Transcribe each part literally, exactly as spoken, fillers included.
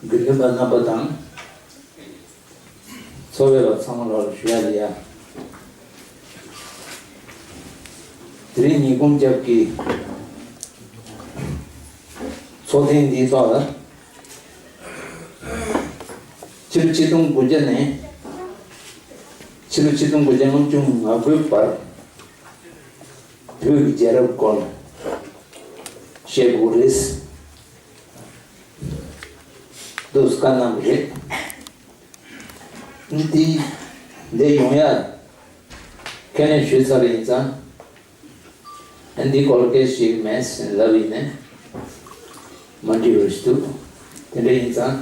དགེ་འདུན་པ་རྣམ་པ་དང་། ཚོགས་ཕེབས་པ་ཚང་མ་ལ་ཞུ་ཡ་ལ་ཡ། དེ་རིང་ཉིན་གུང་སྐབས་ཀྱི་ཚོགས་ཐེངས་འདིའི་ཐོག་ལ། ཕྱི་ལོ་ཆིག་སྟོང་དགུ་བརྒྱ་ནས་ཕྱི་ལོ་ཆིག་སྟོང་དགུ་བརྒྱ་ལྔ་བཅུ་ང་དགུའི་བར་བོད་ཀྱི་རྒྱལ་རབས་སྐོར་བཤད་དགོས་རེད། འདུག་བཀའ་གནང་བ་རེད། འདི་འདི་ཡོང་ཡ་ཁས་ལེན་ཞུས་ཚར་བ་ཡིན་ཙང་། ཨ་འདི་སྐོར་སྐད་ཞིག་མེད་ཟེར་ལབ་ཡིན་ནས་མ་འགྲིག་པ་ཞིག་འདུག་དེ་འདྲ་ཡིན་ཙང་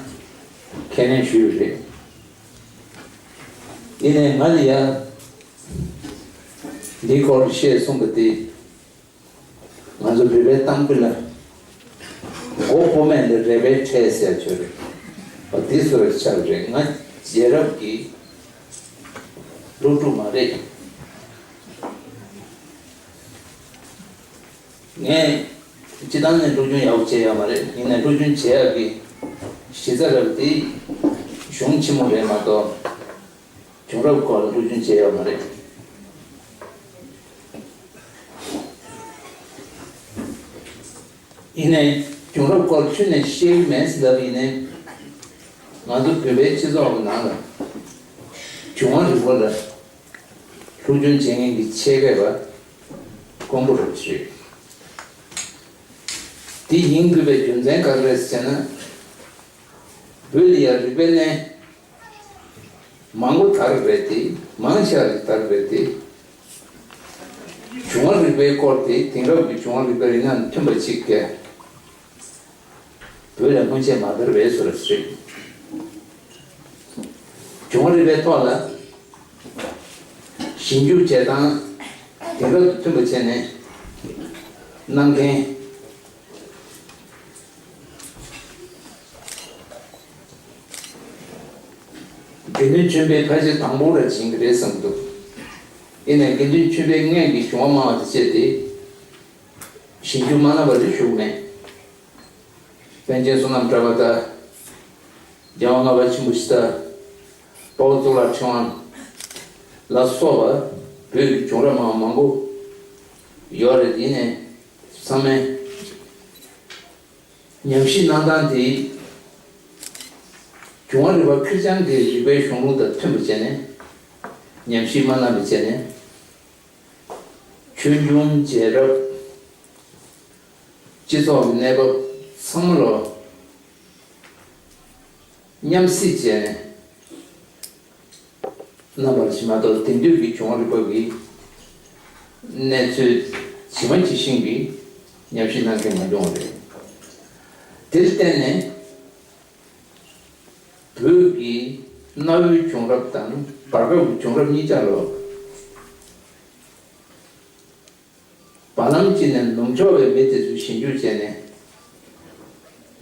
ཁས་ལེན་ཞུས་པ་རེད། ཡིན་ནའི་ང་ལ་ཡ་འདི་སྐོར་བཤད་གསུངས་པ་དེ། ང་ཚོ་བོད་པའི་གཏམ་རྒྱུད་ལ། མགོ་དཔོ་མེད་ལ་རལ་པའི་ཁྲལ་ཟེར་ཆོས་རེད། འོ་དེ་བཟོ་འདྲ་ཆགས་རེད། ང་རྒྱལ་རབས་ཀྱི་སློབ་ཕྲུག་མ་རེད། ངས་སྤྱི་བཏང་ནས་སློབ་སྦྱོང་ཡག་པོ་བྱས་ཡོད་མ་རེད། ཡིན་ནའི་སློབ་སྦྱོང་བྱེད་ཡག་གི་གཞི་རྩ་རབ་དེ་གཞུང་ཆེན་མོ་རེད་མ་གཏོགས། བྱུང་རབས་སྐོར་ལ་སློབ་སྦྱོང་བྱས་ཡོད་མ་རེད། ཡིན་ནའི་བྱུང་རབས་སྐོར་ཁྱོན་ནས་ཤེས་ཀྱི་མེད་ཟེར་ལབ་ཡིན་ནའི། ང་ཚོ་བོད་པའི་སྤྱི་ཚོགས་ཀྱི་ནང་ལ་བྱུང་བ་རིག་པ་ལ་སློབ་སྦྱོང་བྱེད་མཁན་གྱི་ཆེད་མཁས་པ་དཀོན་པོ་རུ་ཆེ། དེ་ཡིན་དགོས་པའི་རྒྱུ་མཚན་ག་རེ་རེད་ཟེར་ན། བོད་ལ་ཡང་རིག་པའི་གནས། མང་པོ་དར་བས་ཏེ། མང་ཆེ་བ་ཞིག་དར་བས་ཏེ། བྱུང་བ་རིག་པའི་སྐོར་དེ་དེང་རབས་ཀྱི་བྱུང་བ་རིག་པའི་རིག་གནས་མཐུན་པ་ཅིག་གིས་བོད་ལ་སྔོན་ཆད་མ་དར་བས་སུ་ར་སྲིད། བྱུང་བ་རིག་པའི་ཐོག་ལ་ཞིབ་འཇུག་བྱེད་སྟངས་དེང་རབས་དང་མཐུན་པ་བྱས་ནས་གནང་མཁན། དགེ་འདུན་ཆོས་འཕེལ་ཕལ་ཆེར་དང་པོ་ར་ཡིན་གྱི་རེད་བསམ་གྱི་འདུག་ཡིན་ནའི་དགེ་འདུན་ཆོས་འཕེལ་སྔོན་གྱི་བྱུང་བ་སྨྲ་བ་དང་བཅས་ཏེ་ཞིབ་འཇུག་མ་གནང་བ་རེ་བཞུགས་མེད། པཎ་ཆེན་བསོད་ནམས་གྲགས་པ་དང་། རྒྱལ་དབང་ལྔ་པ་ཆེན་པོ་ཞི་བདེ། དཔའ་བོ་གཙུག་ལག་ཕྲེང་བ་ལ་སོགས་པ་བོད་ཀྱི་བྱུང་རབས་སྨྲ་བ་མང་པོ་ཡོད་རེད། ཡིན་ནའི་ཚང་མས། ཉམས་ཞིབ་གནང་སྟངས་དེ། བྱུང་བ་རིག་པ་ཁེར་རྐྱང་གི་རིག་པའི་གཞུང་ལུགས་དང་མཐུན་པ་བྱས་ནས། ཉམས་ཞིབ་མ་གནང་བ་བྱས་ནས། ཆོས་འབྱུང་རྒྱལ་རབས། སྤྱི་ཚོགས་ཀྱི་གནས་བབ་ཚང་མ་ལོ། མཉམ་བསྲེས་བྱས་ནས། རྣམ་པར་ཕྱེ་མ་གཏོགས་དེང་དུས་ཀྱི་བྱུང་བ་རིག་པ་གི་གནས་ཚུལ་ཇི་མ་ཇི་བཞིན་གྱིས་ཉམས་ཞིབ་གནང་མཁན་མ་བྱུང་བ་རེད། དེར་བརྟེན་ནས་བོད་ཀྱི་གནའ་བོའི་བྱུང་རབས་དང་བར་སྐབས་ཀྱི་བྱུང་རབས་གཉིས་ཆ་ལོ། བར་ལམ་གཅིག་ནས་ནུབ་ཕྱོགས་པའི་མི་དེ་ཚོས་ཞིབ་འཇུག་བྱས་ནས་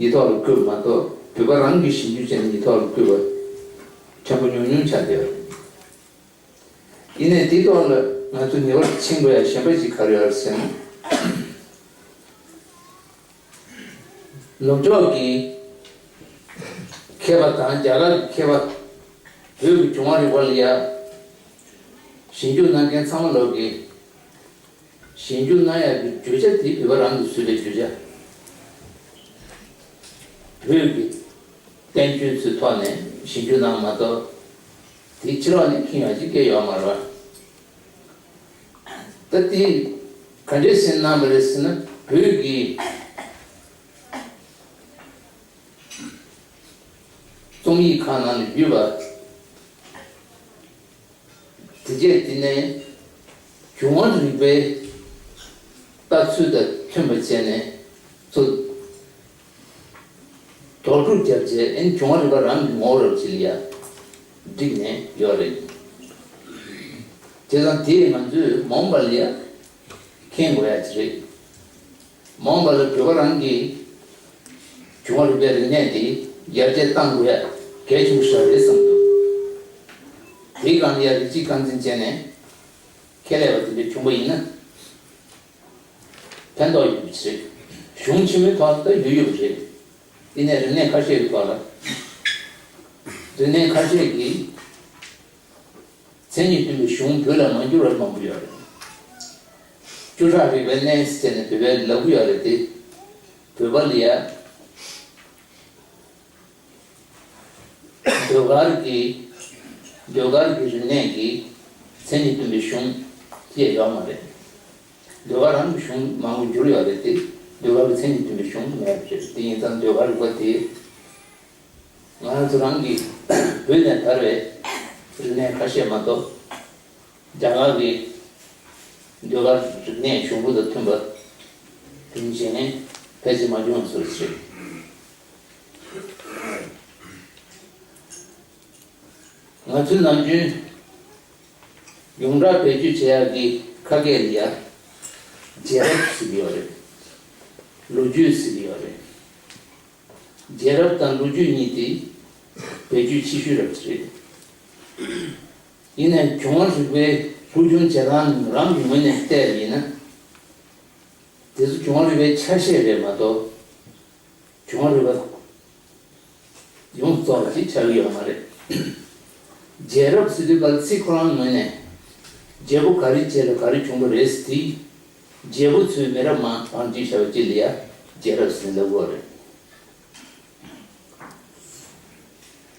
ཡིག་ཐོག་ལ་བཀོད་པ་མ་གཏོགས། བོད་པ་རང་གིས་ཞིབ་འཇུག་བྱས་ནས་ཡིག་ཐོག་ལ་བཀོད་པ་ཕྲན་བུ་ཉུང་ཉུང་ཆགས་བསྡད་པ་རེད། ཡིན་ནའི་དེའི་ཐོག་ལ་ང་ཚོ་ངེས་པར་དུ་ཤེས་དགོས་ཡ་གཞན་པ་ཞིག་ག་རེ་ཡོད་རེད་ཟེར་ན། ནུབ་ཕྱོགས་ཀྱི་མཁས་པ་དང་རྒྱ་གར་གྱི་མཁས་པ། བོད་ཀྱི་བྱུང་བ་རིག་པ་ལ་ཡ་ཞིབ་འཇུག་གནང་མཁན་ཚང་མ་ལོག་གིས་ཞིབ་འཇུག་གནང་ཡག་གི་བརྗོད་བྱ་དེ་བོད་པ་རང་གིས་བཟོས་པའི་བརྗོད་བྱ། བོད་ཀྱི་བསྟན་བཅོས་ཚོའི་ཐོག་ནས་ཞིབ་འཇུག་གནང་མ་གཏོགས། དེ་ཕྱི་ལོགས་ནས་མཁྱེན་ཡག་ཅིག་སྐྱེས་ཡོད་མ་རེད་པ། ད་དེ་ག་འདྲས་སེ་གནང་བ་རེད་ཟེར་ན། བོད་ཀྱི་རྩོམ་ཡིག་ཁག་ནང་ནས་བརྒྱུད་པ། དེ་རྗེས་དེ་ནས་བྱུང་བ་རིག་པའི་ལྟ་ཚུལ་དང་མཐུན་པ་བྱས་ནས་ཚུར་དོགས་སྒྲུབ་བརྒྱབ་རྗེས། ཨེ་བྱུང་བ་རིག་པ་རང་གི་ངོ་བོ་རབ་ཅིག་ལ་ཡ་བསྒྲིགས་ནས་ཡོད་རེད། བྱས་ཙང་དེས་ང་ཚོས་མ་འོངས་པ་ལ་ཡ་མཁྱེན་དགོས་ཡ་ཅིག་རེད། མ་འོངས་པ་ལ་བོད་པ་རང་གིས་བྱུང་བ་རིག་པའི་རིག་གནས་དེ་ཡར་རྒྱས་གཏང་དགོས་ཡ་གལ་ཆེན་པོ་ཞིག་རེད་བསམ་འདུག་དེའི་སྒང་ལ་ཡ་རིགས་གཅིག་རྐང་འཛིན་བྱས་ནས་ཁྱད་ལས་པ་དེ་འདྲ་བྱུང་པ་ཡིན་ན་ཕན་ཐོགས་ཡོད་པ་ཞིག་རེད། གཞུང་ཆེན་མོའི་ཐོག་ལ་ད་ཡོད་ཡོད་པ་རེད། ཡིན་ནའི་རིག་གནས་ཁ་ཤས་ཀྱི་ཐོག་ལ། རིག་གནས་ཁ་ཤས་ཀྱིས་མཚན་ཉིད་སྟོན་པའི་གཞུང་བོད་ལ་མ་འགྱུར་བ་མང་པོ་ཡོད་རེད། བཅུ་ཕྲག་རིག་པའི་གནས་ཟེར་ནས་བོད་པས་ལབ་ཀྱི་ཡོད་རེད་དེ། བོད་པ་ལ་ཡ་ཟློས་གར་གྱི། ཟློས་གར་གྱི་རིག་གནས་ཀྱི་མཚན་ཉིད་སྟོན་པའི་གཞུང་སྐྱེས་ཡོད་མ་རེད། ཟློས་གར་རང་གི་གཞུང་མང་པོ་འགྱུར་ཡོད་རེད་དེ། ཟློས་གར་གྱི་མཚན་ཉིད་སྟོན་པའི་གཞུང་མེད་པ་རེད། དེ་ཡིན་ཙང་ཟློས་གར་རིག་པ་དེ། ང་རང་ཚོ་རང་གི་བོད་ནས་དར་བའི་རིག་གནས་ཁ་ཤས་མ་གཏོགས། རྒྱ་གར་གྱི་ཟློས་གར་རིག་གནས་གཞུང་ལུགས་དང་མཐུན་པ་དེ་བཞིན་ཕལ་ཆེར་མ་བྱུང་བ་ཚོ་རེད། ང་ཚོའི་ནམ་རྒྱུན་ཡོངས་གྲགས་བེད་སྤྱོད་བྱེད་ཡག་གི་ཁ་སྐད་ལ་ཡ་རྒྱལ་རབས་ཟེར་གྱི་ཡོད་རེད། ལོ་རྒྱུས་ཟེར་གྱི་ཡོད་རེད། རྒྱལ་རབས་དང་ལོ་རྒྱུས་གཉིས་དེ་བེད་སྤྱོད་ཆེ་ཤོས་རབ་ཅིག་རེད། ཡིན་ནའི་བྱུང་བ་རིག་པའི་སློབ་སྦྱོང་བྱེད་སྟངས་རང་གི་ངོས་ནས་བལྟས་པ་ཡིན་ན། དེ་ཚོ་བྱུང་བ་རིག་པའི་ཆ་ཤས་རེད་མ་གཏོགས། བྱུང་བ་རིག་པ་ཡོངས་རྫོགས་ཅིག་ཆགས་ཀྱི་ཡོད་མ་རེད། རྒྱལ་རབས་ཟེར་དུས་ག་ལ་ཚིག་ཁོ་རང་ངོས་ནས་རྒྱལ་པོ་ག་རེ་བྱས་ལ་ག་རེ་བྱུང་བ་རེད་ཟེར་དུས། རྒྱལ་པོ་ཚོའི་མི་རབས་མང་བང་བསྒྲིགས་བྱ་བ་ཅིག་ལ་ཡ་རྒྱལ་རབས་ཟེར་ལབ་དགོས་རེད།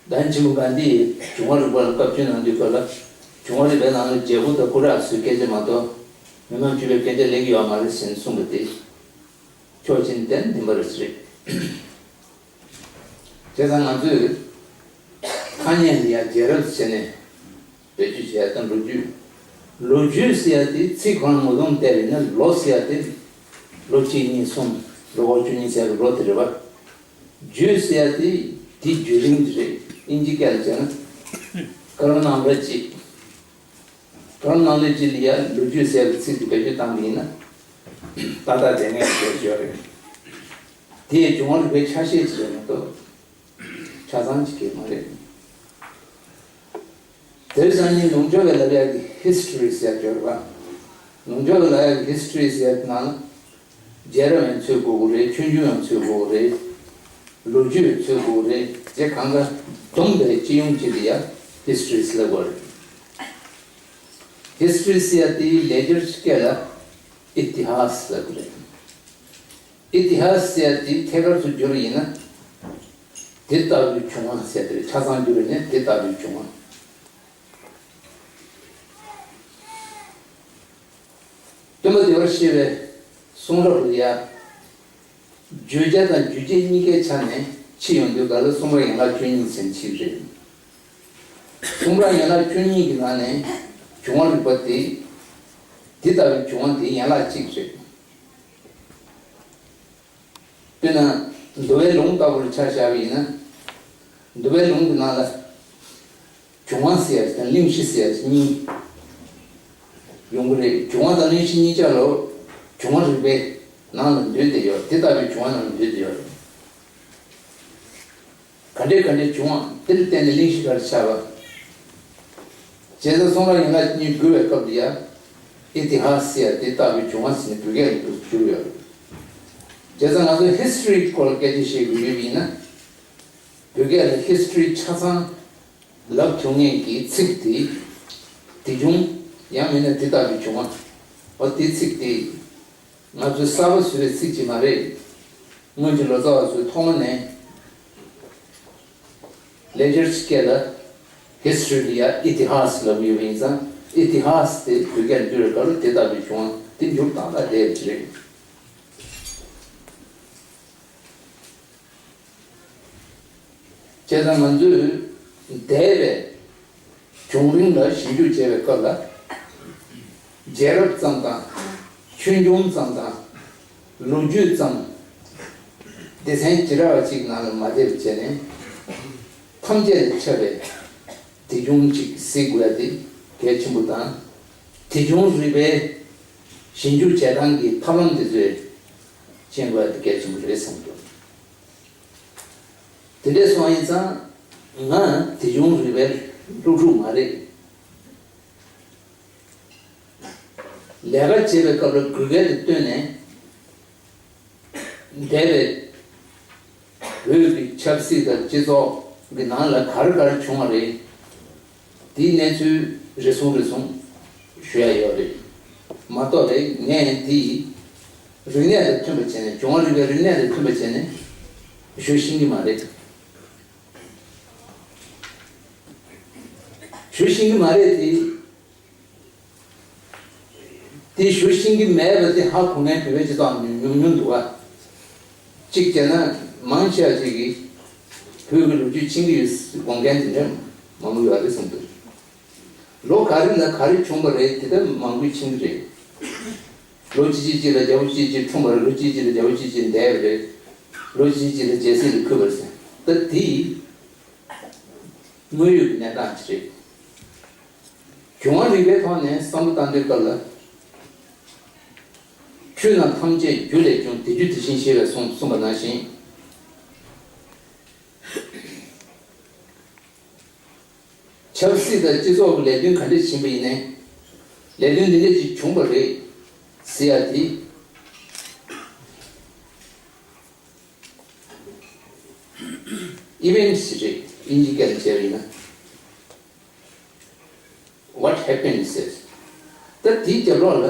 ད་ཆེན་མོ་གྷན་དྷིས་བྱུང་བ་རིག་པ་ལ་བཀའ་བཀྱོན་གནང་དུས་སྐབས་ལ། བྱུང་བ་རིག་པའི་ནང་ལ་རྒྱལ་པོ་དང་སྐུ་དྲག་ཚོའི་སྐད་ཆ་མ་གཏོགས་མི་མང་སྤྱི་པའི་སྐད་ཆ་སླེབས་ཀྱི་ཡོད་མ་རེད་ཟེར་ནས་གསུངས་པ་དེ་ཕྱོགས་གཅིག་ནས་བདེན་པ་རེད་ཟེར། བྱས་ཙང་ང་ཚོས་ཐ་སྙད་འདི་ཡང་རྒྱལ་རབས་ཟེར་ནས་བེད་སྤྱོད་བྱས་དང་། ལོ་རྒྱུས། ལོ་རྒྱུས་ཟེར་ཡ་དེ་ཚིག་གང་ངོ་གདོང་བལྟས་པ་ཡིན་ན། ལོ་ཟེར་ཡ་དེ་ལོ་གཅིག་གཉིས་གསུམ། ལོ་ངོ་བཅུ་གཉིས་ཟེར་ཡ་གི་ལོ་དེ་རེད་པ། རྒྱུད་ཟེར་ཡ་དེ་དེའི་རྒྱུད་རིང་དེ་རེད། དབྱིན་ཇི་སྐད་ལ་བྱས་ན་ཀོ་རོ་ནོ་ལོ་ཇི། ཀོ་རོ་ནོ་ལོ་ཇི་ལ་ཡ་ལོ་རྒྱུས་ཟེར་ཡ་གི་ཚིག་དེ་བེད་སྤྱོད་བཏང་པ་ཡིན་ན་ཏག་ཏག་བདེན་དངོས་ཀྱི་སྐད་ཆ་ཡོད་རེད། དེ་ཡི་བྱུང་བ་རིག་པའི་ཆ་ཤས་ཅིག་རེད་མ་གཏོགས་ཆ་ཚང་ཅིག་གི་མ་རེད། དེར་སང་ཉིན་ནུབ་ཕྱོགས་ཀྱི་ལབ་ཡག་གི་ཧིས་ཊོ་རི་ཟེར་ཡག་ཡོད་རེད་པ། ནུབ་ཕྱོགས་ཀྱི་ལབ་ཡག་གི་ཧིས་ཊོ་རི་ཟེར་ཡག་གི་ནང་ལ་རྒྱལ་རབས་ཡང་ཚུད་དགོས་ཀྱི་རེད། ཆོས་འབྱུང་ཡང་ཚུད་དགོས་ཀྱི་རེད། ལོ་རྒྱུས་ཡང་ཚུད་དགོས་ཀྱི་རེད། དེ་གང་ག་བསྡོམས་པའི་སྤྱི་ཡོངས་ཅིག་ལ་ཡ་ཧིས་ཊོ་རི་ཟེར་ལབ་དགོས་རེད། ཧིས་ཊོ་རི་ཟེར་ཡག་དེའི་ལེགས་སྦྱར་སྐད་ལ་ཨི་ཏི་ཧཱ་སི་ལབ་ཀྱི་རེད། ཨི་ཏི་ཧཱ་སི་ཟེར་ཡག་དེ་ཐད་ཀར་དུ་བསྒྱུར་བ་ཡིན་ན། དེ་ལྟ་བུའི་བྱུང་བ་ཟེར་དེ་རེད། ཆ་ཚང་བསྒྱུར་བ་ཡིན་ན་དེ་ལྟ་བུའི་བྱུང་བ། སྟོན་པ་བདེ་བར་གཤེགས་པའི་གསུང་རབ་ལ་ཡ། བརྗོད་བྱ་དང་རྒྱུད་སྐྱེས་གཉིས་ཀའི་ཆ་ནས་ཕྱེ་ཡོང་དུས་ག་ལ་གསུང་རབ་ཡན་ལག་བཅུ་གཉིས་ཟེར་ནས་ཕྱེ་གི་རེད། གསུང་རབ་ཡན་ལག་བཅུ་གཉིས་ཀྱི་ནང་ནས་བྱུང་བ་རིག་པ་དེ། དེ་ལྟ་བུའི་བྱུང་བ་དེ་ཡན་ལག་གཅིག་རེད། དཔེར་ན། འདུལ་བའི་ལུང་ལྟ་བུར་ཆ་བཞག་པ་ཡིན་ན། འདུལ་བའི་ལུང་གི་ནང་ལ། བྱུང་བ་ཟེར་ཡ་དང་གླེང་གཞི་ཟེར་ཡ་གཉིས་ཡོང་གི་རེད། བྱུང་བ་དང་གླེང་གཞི་གཉིས་ཆ་ལོ། བྱུང་བ་རིག་པའི་ནང་ལ་འདུས་ཏེ་ཡོད། དེ་ལྟ་བུའི་བྱུང་བ་ནང་ལ་འདུས་ཏེ་ཡོད་རེད། ག་འདྲས་ག་འདྲས་བྱུང་བ་དེ་ལ་བརྟེན་ནས་གླེང་གཞི་ག་རེ་ཆགས་པ། བྱས་ཙང་གསུང་རབ་ཡན་ལག་གཉིས་བསྒྱུར་བའི་སྐབས་ལ་ཡ། ཨི་ཏི་ཧཱ་སི་ཟེར་ཡ་དེ་ལྟ་བུའི་བྱུང་བ་ཟེར་ནས་བོད་སྐད་ལ་བསྒྱུར་ཡོད་རེད། བྱས་ཙང་ང་ཚོ་ཧིས་ཊོ་རི་སྐོར་ལ་སྐད་ཆ་བཤད་དགོས་ཡོད་པ་ཡིན་ན། བོད་སྐད་ལ་ཧིས་ཊོ་རི་ཆ་ཚང་ ལབ་ཐུབ་མཁན་གྱི་ཚིག་དེ། དེ་བྱུང་། ཡང་མིན་ན་དེ་ལྟ་བུའི་བྱུང་བ། འོ་དེ་ཚིག་དེ་ང་ཚོས་གསར་པ་བཟོས་པའི་ཚིག་ཅིག་མ་རེད། སྔོན་གྱི་ལོ་ཙཱ་བ་ཚོས་ཐོག་མ་ནས་ལེགས་སྦྱར་གྱི་སྐད་ལ་ཧི་སི་ཊོ་རི་ལ་ཡ་ཨི་ཏི་ཧཱ་སི་ལབ་ཡོད་པ་ཡིན་ཙང་། ཨི་ཏི་ཧཱ་སི་དེ་བོད་སྐད་ལ་བསྒྱུར་བའི་སྐབས་ལ་དེ་ལྟ་བུའི་བྱུང་བ་དེ་འགྱུར་དང་ལ་བསྡད་པ་ཅིག་རེད། བྱས་ཙང་ང་ཚོས་འདས་པའི་བྱུང་རིམ་ལ་ཞིབ་འཇུག་བྱེད་པའི་སྐབས་ལ། རྒྱལ་རབས་ཙམ་དང་། ཆོས་འབྱུང་ཙམ་དང་། ལོ་རྒྱུས་ཙམ། སྡེ་ཚན་བྱེ་བྲག་པ་གཅིག་ནང་ལ་མ་བསྡད་པ་བྱས་ནས། ཐམས་ཅད་ལས་ཁྱབ་པའི་དེ་བྱུང་གཅིག་གཟིགས་དགོས་ཡ་དེ་གལ་ཆེན་པོ་དང་། དེ་བྱུང་རིག་པའི་ཞིབ་འཇུག་བྱེད་སྟངས་ཀྱི་ཐབས་ལམ་དེ་ཚོས་མཁྱེན་དགོས་ཡ་དེ་གལ་ཆེན་པོ་རེད་བསམ་འདུག་དེ་འདྲས་སོང་ཡིན་ཙང་། ང་དེ་བྱུང་རིག་པའི་སློབ་ཕྲུག་མ་རེད། ལས་ཀ་བྱེད་པའི་སྐབས་ལ་དགོས་གལ་དུ་བཏོན་ནས། འདས་པའི་བོད་ཀྱི་ཆབ་སྲིད་དང་སྤྱི་ཚོགས་ཀྱི་ནང་ལ་ག་རེ་ག་རེ་བྱུང་བ་རེད། དེའི་གནས་ཚུལ་རེ་ཟུང་རེ་ཟུང་ཞུ་ཡ་ཡོད་རེད། མ་གཏོགས་རེད། ངས་དེ་རིག་གནས་དང་མཐུན་པ་བྱས་ནས། བྱུང་བ་རིག་པའི་རིག་གནས་དང་མཐུན་པ་བྱས་ནས་ཞུ་ཤེས་ཀྱི་མ་རེད། ཞུ་ཤེས་ཀྱི་མ་རེད་དེ། དེ་ཞུ་ཤེས་ཀྱི་མེད་པ་དེ་ཧ་གོ་མཁན་བོད་པའི་སྤྱི་ཚོགས་ནང་ཉུང་ཉུང་འདུག་ག་གཅིག་བྱས་ན་མང་ཆེ་བ་ཅིག་གིས་བོད་ཀྱི་ལོ་རྒྱུས་མཁྱེན་གྱི་ཡོད་དགོངས་མཁན་དེ་འདྲ་མང་པོ་ཡོད་རེད་བསམ་འདུག་ལོ་ག་རེ་ལ་ག་རེ་བྱུང་བ་རེད་དེ་ལྟར་མང་པོས་མཁྱེན་གྱི་རེད། ལོ་གཅིག་གཅིག་གཅིག་ལ་རྒྱལ་པོ་གཅིག་གཅིག་འཁྲུངས་པ་རེད། ལོ་གཅིག་གཅིག་ལ་རྒྱལ་པོ་གཅིག་གཅིག་འདས་པ་རེད། ལོ་གཅིག་གཅིག་ལ་རྒྱལ་སྲིད་ལ་འཁོད་པ་རེད་ཟེར། ད་དེ་དངོས་ཡོད་ཀྱི་གནས་སྟངས་ཅིག་རེད། བྱུང་བ་རིག་པའི་ཐོག་ནས་བསམ་བློ་བཏང་དུས་སྐབས་ལ། ཆོས་རྣམས་ཐམས་ཅད་རྒྱུ་ལས་བྱུང་། དེ་རྒྱུ་དེ་བཞིན་གཤེགས་པས་གསུངས་གསུངས་པ་ནང་བཞིན། ཆབ་སྲིད་དང་སྤྱི་ཚོགས་ཀྱི་ལས་དོན་ག་འདྲས་ཕྱིན་པ་ཡིན་ནའི། ལས་དོན་འདི་འདྲས་ཅིག་བྱུང་བ་རེད་ཟེར་ཡ་དེ། ཨི་ཝེན་ཊི་ཞིག་རེད། དབྱིན་ཇི་སྐད་ལ་བྱས་པ་ཡིན་ན། What happened ཟེར། ད་དེའི་རྒྱབ་ལོགས་ལ་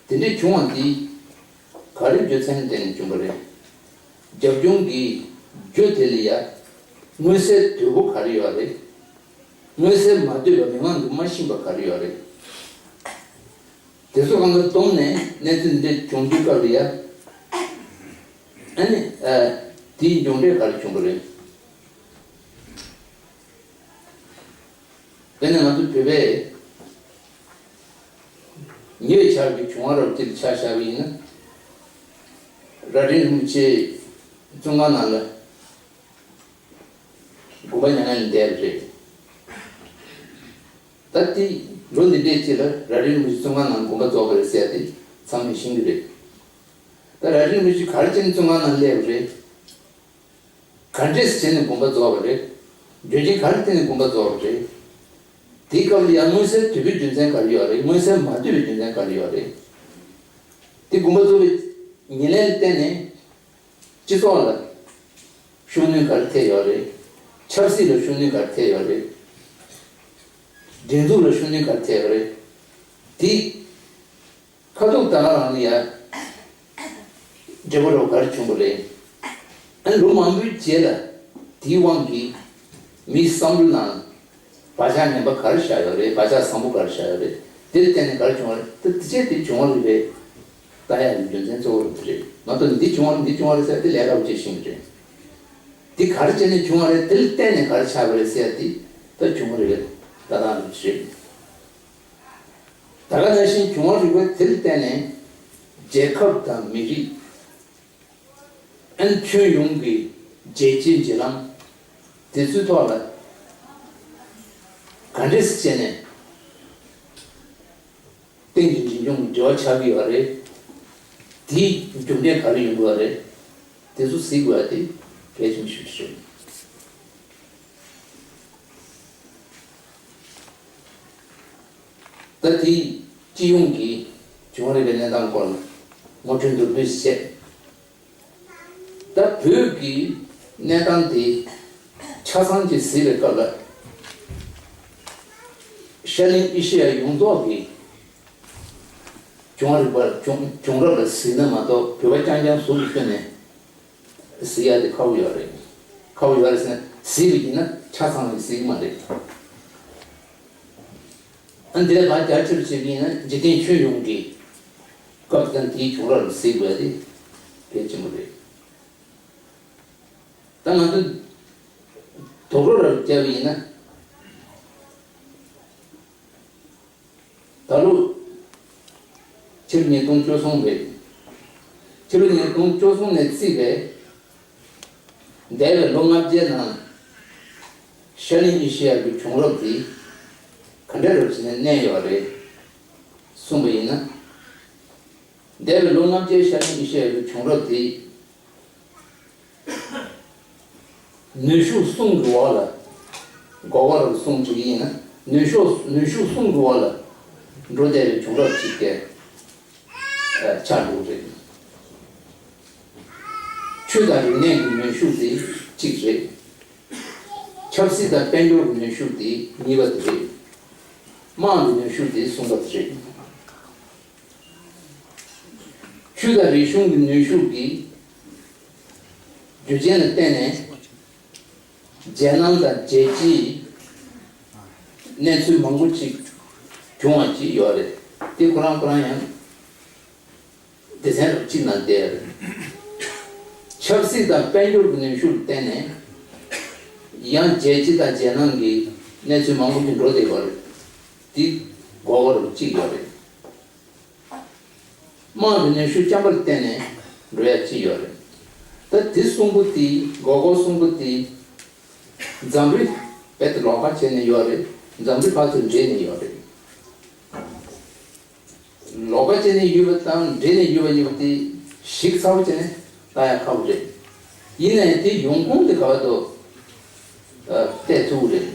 དེ་འདྲའི་བྱུང་བ་འདི་ག་རེ་རྒྱུ་མཚན་བརྟེན་ནས་བྱུང་བ་རེད། རྒྱབ་ལྗོངས་ཀྱི་རྒྱུ་དེ་ལ་ཡ་མངོན་གསལ་དོད་པོ་ག་རེ་ཡོད་རེད། མངོན་གསལ་མ་དོད་པ་མི་མང་གིས་མ་ཤེས་པ་ག་རེ་ཡོད་རེད། དེ་ཚོ་གང་ག་བསྡོམས་ནས་གནས་ཚུལ་འདི་འདྲ་བྱུང་དུས་སྐབས་ལ་ཡ། ཨ་ནི། ཨ། དེའི་མཇུག་འབྲས་ག་རེ་བྱུང་བ་རེད། དེ་ནས་ང་ཚོ་བོད་པས་ཉེ་བའི་ཆར་གྱི་བྱུང་བ་རབ་ཅིག་ཆ་བཞག་པ་ཡིན་ན། རྭ་སྒྲེང་རིན་པོ་ཆེ་བཙོན་ཁང་ནང་ལ་དགོངས་པ་མྱ་ངན་ལས་འདས་པ་རེད། ད་ལྟའི་ལོ་འདི་འདྲའི་རྗེས་ལ་རྭ་སྒྲེང་རིན་པོ་ཆེ་བཙོན་ཁང་ནང་དགོངས་པ་རྫོགས་པ་རེད་ཟེར་ཡ་དེ་ཚང་མས་ཤེས་ཀྱི་རེད། ད་རྭ་སྒྲེང་རིན་པོ་ཆེ་ག་རེ་བྱས་ནས་བཙོན་ཁང་ནང་སླེབས་པ་རེད། ག་འདྲས་བྱས་ནས་དགོངས་པ་རྫོགས་པ་རེད། རྒྱུ་རྐྱེན་ག་རེ་བརྟེན་ནས་དགོངས་པ་རྫོགས་པ་རེད། དེའི་སྐབས་ལ་ཡང་མངོན་གསལ་དོད་པོའི་རྒྱུ་མཚན་ག་རེ་ཡོད་རེད། མངོན་གསལ་མ་དོད་པའི་རྒྱུ་མཚན་ག་རེ་ཡོད་རེད། དེ་དགོངས་པ་རྫོགས་པའི་ཉེར་ལེན་ལ་བརྟེན་ནས་སྤྱི་ཚོགས་ལ་ཤུགས་སྣོན་ག་རེ་ཐེབས་ཡོད་རེད། ཆབ་སྲིད་ལ་ཤུགས་སྣོན་ག་རེ་ཐེབས་ཡོད་རེད། སྒྲིག་འཛུགས་ལ་ཤུགས་སྣོན་ག་རེ་ཐེབས་ཡོད་རེད། དེ། ཁ་ཐུག་ད་ག་རང་ལ་ཡ་འབྲས་བུ་རོ་ག་རེ་བྱུང་བ་རེད། ཨ་ནི་ལོ་མང་པོའི་རྗེས་ལ་དེའི་དབང་གིས་མིའི་བསམ་བློ་ནང་བག་ཆགས་ངན་པ་ག་རེ་བཞག་ཡོད་རེད། བག་ཆགས་བཟང་པོ་ག་རེ་བཞག་ཡོད་རེད། དེ་ལ་བརྟེན་ནས་ག་རེ་བྱུང་བ་རེད། ད་དེ་ཆེད་དེ་བྱུང་བ་རེད་པས། ལྟ་ཡག་གི་རྒྱུ་མཚན་གཙོ་བོ་རེད་པ་རེད། མ་གཏོགས་འདི་བྱུང་བ་རེད་འདི་བྱུང་བ་རེད་ཟེར་ཏེ་ལས་ཀ་བྱེད་ཤེས་ཀྱི་རེད། འདི་ག་རེ་བྱས་ནས་བྱུང་བ་རེད། དེ་ལ་བརྟེན་ནས་ག་རེ་ཆགས་པ་རེད་ཟེར་ཏེ་ད་བྱུང་བ་རེད་པས་ལྟ་སྟངས་རེད་པ་རེད། ད་ག་ནང་བཞིན་བྱུང་བ་རིག་པ་དེ་ལ་བརྟེན་ནས་རྒྱལ་ཁབ་དང་མི་རིགས། ཨན་ཁྱོན་ཡོངས་ཀྱི་རྒྱལ་སྤྱིའི་འབྲེལ་ལམ་དེ་ཚོའི་ཐོག་ལ་ག་འདྲས་བྱས་ནས་སྟེང་གི་འབྲིང་ཆུང་གི་འབྲེལ་བ་ཆགས་ཀྱི་ཡོད་རེད། དེའི་མཇུག་འབྲས་ག་རེ་ཡོང་གི་ཡོད་རེད། དེ་ཚོ་གཟིགས་དགོས་པ་དེ་གལ་ཆེན་པོ་ཞིག་རེད། ད་དེ་སྤྱི་ཡོངས་ཀྱི་བྱུང་བ་རིག་པའི་གནས་སྟངས་སྐོར་ལ་ངོ་སྤྲོད་མདོར་བསྡུས་བྱས། ད་བོད་ཀྱི་གནས་སྟངས་དེ་ཆ་ཚང་ཅིག་གཟིགས་པའི་སྐབས་ལ་ ཤར་གླིང་ཨེ་ཤེ་ཡ་ཡོངས་རྫོགས་ཀྱི་བྱུང་བ་རིག་པ་བྱུང་བྱུང་རབས་ལ་གཟིགས་ན་མ་གཏོགས། བོད་པ་རྐྱང་རྐྱང་ཟུར་དུ་བསྐྱོན་ནས་གཟིགས་ཡ་དེ་ཁག་པོ་ཡོད་རེད། ཁག་པོ་ཡོད་རེད་ཟེར་ན། གཟིགས་པ་ཡིན་ན་ཆ་ཚང་ནས་གཟིགས་ཀྱི་མ་རེད། ཨ། འདིར་ང་རྒྱ་ཆེར་བྱེད་ཀྱི་ཡིན་ན། འཇིག་རྟེན་ཁྱོན་ཡོངས་ཀྱི་སྐབས་དང་དེའི་བྱུང་རབས་ལ་གཟིགས་དགོས་ཡ་དེ་གལ་ཆེན་པོ་རེད། ད་ང་ཚོས་རྡོག་རྡོག་ར་བརྒྱབ་པ་ཡིན་ན། ད་ལོ་ཕྱི་ལོ་ཉིས་སྟོང་བཅུ་གསུམ་རེད། ཕྱི་ལོ་ཉིས་སྟོང་བཅུ་གསུམ་ནས་བརྩིས་པའི་འདས་པའི་ལོ་ལྔ་བརྒྱའི་ནང་ཤར་གླིང་ཨེ་ཤེ་ཡ་གི་བྱུང་རབས་དེ་ག་འདྲ་རེད་ཟེར་ནས་གནས་ཡོད་རེད་གསུངས་པ་ཡིན་ན། འདས་པའི་ལོ་ལྔ་བརྒྱའི་ཤར་གླིང་ཨེ་ཤེ་ཡ་གི་བྱུང་རབས་དེ། ནུས་ཤུགས་གསུམ་གྱི་འོག་ལ། འགོག་པ་རུ་གསུམ་བྱེད་ཀྱི་ཡིན་ན། ནུས་ཤུགས་ནུས་ཤུགས་གསུམ་གྱི་འོག་ལ་འགྲོ་བསྡད་པའི་བྱུང་རབས་ཅིག་གི་ཆགས་འགྲོ་གི་རེད། ཆོས་དང་རིག་གནས་ཀྱི་ནུས་ཤུགས་དེ་གཅིག་རེད། ཆབ་སྲིད་དང་དཔལ་འབྱོར་གྱི་ནུས་ཤུགས་དེ་གཉིས་པ་དེ་རེད། དམངས་ཀྱི་ནུས་ཤུགས་དེ་གསུམ་པ་དེ་རེད། ཆོས་དང་རིག་གཞུང་གི་ནུས་ཤུགས་ཀྱི་རྒྱུ་རྐྱེན་ལ་བརྟེན་ནས། རྒྱལ་ནང་དང་རྒྱལ་སྤྱིའི་གནས་ཚུལ་མང་པོ་ཅིག་བྱུང་བ་ཅིག་ཡོད་རེད། དེ་ཁོ་རང་ཁོ་རང་ཡང་སྡེ་ཚན་རབ་གཅིག་ནང་བསྡད་ཡོད་རེད། ཆབ་སྲིད་དང་དཔལ་འབྱོར་གྱི་ནུས་ཤུགས་བརྟེན་ནས་ཡང་རྒྱལ་སྤྱི་དང་རྒྱལ་ནང་གི་གནས་ཚུལ་མང་པོ་ཅིག་འགྲོ་བསྡད་ཡོད་རེད། དེ་འགོག་པ་རུ་གཅིག་ཡོད་རེད། དམངས་ཀྱི་ནུས་ཤུགས་རྐྱང་པར་བརྟེན་ནས་འགྲོ་ཡ་ཅིག་ཡོད་རེད། ད་དེ་གསུམ་པོ་དེ། འགོག་པ་གསུམ་པོ་དེ་འཛམ་བུའི་རྦད་དེ་ལོགས་ཀ་བྱས་ནས་ཡོད་རེད། འཛམ་བུའི་བར་དུ་འདྲེས་ནས་ཡོད་རེད། ལོགས་ཀ་བྱས་ནས་ཡོད་པ་དང་འདྲེས་ནས་ཡོད་པ་གཉིས་པོ་དེ་ཞིབ་ཚགས་པོ་བྱས་ནས་ལྟ་ཡ་ཁག་པོ་རེད། ཡིན་ནའི་དེ་ཡོང་ཁུངས་དེ་ག་བར་དུ་ཨ་བལྟས་ཐུབ་ཀྱི་རེད།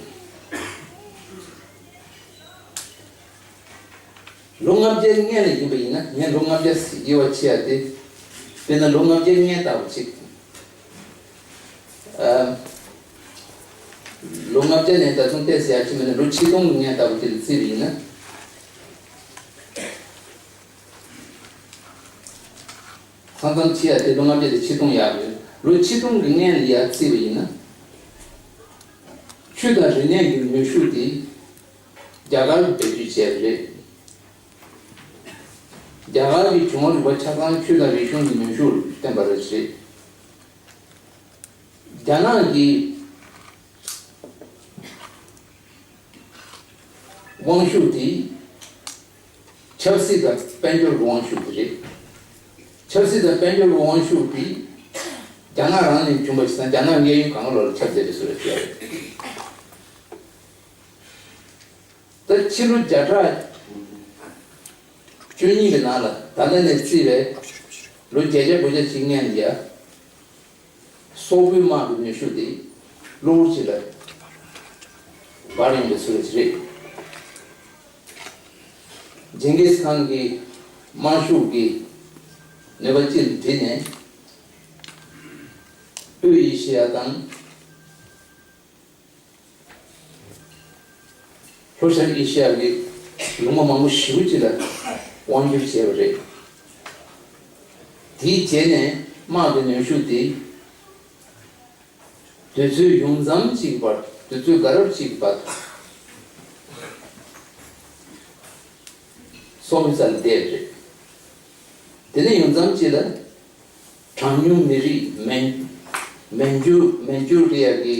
ལོ་ལྔ་བརྒྱའི་སྔོན་ལ་ཡིན་པ་ཡིན་ན། ངས་ལོ་ལྔ་བརྒྱ་ཟེར་དགོས་པ་ཆེ་ཡ་དེ། དཔེར་ན་ལོ་ལྔ་བརྒྱའི་སྔོན་ལྟ་བུ་ཅིག་ཨ། ལོ་ལྔ་བརྒྱ་ནས་ད་དུང་ཏོག་ཙམ་ཡར་ཕྱིན་པ་ན། ལོ་ཆིག་སྟོང་གི་སྔོན་ལྟ་བུ་དེ་ལ་བརྩིས་པ་ཡིན་ན། མཚམས་མཚམས་ཆེ་ཡ་དེ་ལོ་ལྔ་བརྒྱ་དེ་ཆིག་སྟོང་ཡར་ཡོད། ལོ་ཆིག་སྟོང་གི་སྔོན་ལ་ཡར་བརྩིས་པ་ཡིན་ན། ཆོས་དང་རིག་གནས་ཀྱི་ནུས་ཤུགས་དེ་རྒྱ་གར་གྱིས་བེད་སྤྱོད་བྱས་པ་རེད། རྒྱ་གར་གྱི་བྱུང་བ་རིག་པ་ཆ་ཚང་ཆོས་དང་རིག་གཞུང་གི་ནུས་ཤུགས་ལ་བརྟེན་པ་རེད། རྒྱ་ནག་གི་དབང་ཤུགས་དེ་ཆབ་སྲིད་དང་དཔལ་འབྱོར་གྱི་དབང་ཤུགས་དེ་རེད། ཆབ་སྲིད་དང་དཔལ་འབྱོར་གྱི་དབང་ཤུགས་དེ་རྒྱ་ནག་རང་ནས་བྱུང་བ་ཞིག་དང་། རྒྱ་ནག་གཡས་གཡོན་གང་ག་ལོག་ལ་ཁྱབ་བསྡད་པའི་བཟོ་འདྲ་ཅིག་རེད། ད་ཕྱི་ལོ་བརྒྱ་ཕྲག་བཅུ་གཉིས་ཀྱི་ནང་ལ། ད་ལྟ་ནས་བརྩིས་པའི་ལོ་བརྒྱད་བརྒྱ་དགུ་བརྒྱ་ཅིག་སྔོན་ལ་ཡ། སོག་པོའི་དམག་གི་ནུས་ཤུགས་དེ་གློ་བུར་ཅིག་ལ་འབར་ཡོང་བའི་བཟོ་འདྲ་ཅིག་རེད། ཇིང་གིས་ཁཱན་གྱི་དམག་ཤུགས་ཀྱི་ནུས་པ་གཅིག་ལ་དྲིལ་ནས། དབུས་ཨེ་ཤེ་ཡ་དང་། ལྷོ་ཤར་ཨེ་ཤེ་ཡ་གི་ལུང་པ་མང་པོ་ཞེ་པོ་ཅིག་ལ་དབང་བསྒྱུར་བྱས་པ་རེད། དེའི་རྗེས་ནས་དམག་གི་ནུས་ཤུགས་དེ་དུས་ཚོད་ཡུན་ཙམ་ཅིག་བར། དུས་ཚོད་འགའ་རབ་ཅིག་བར་སོག་པོའི་རྩ་ལ་བསྡད་པ་རེད། དེ་ནས་ཡུན་ཙམ་ཅིག་ལ། གྲངས་ཉུང་མི་རིགས་མན་མན་ཇུ་མན་ཇུ་རི་ཡ་གི་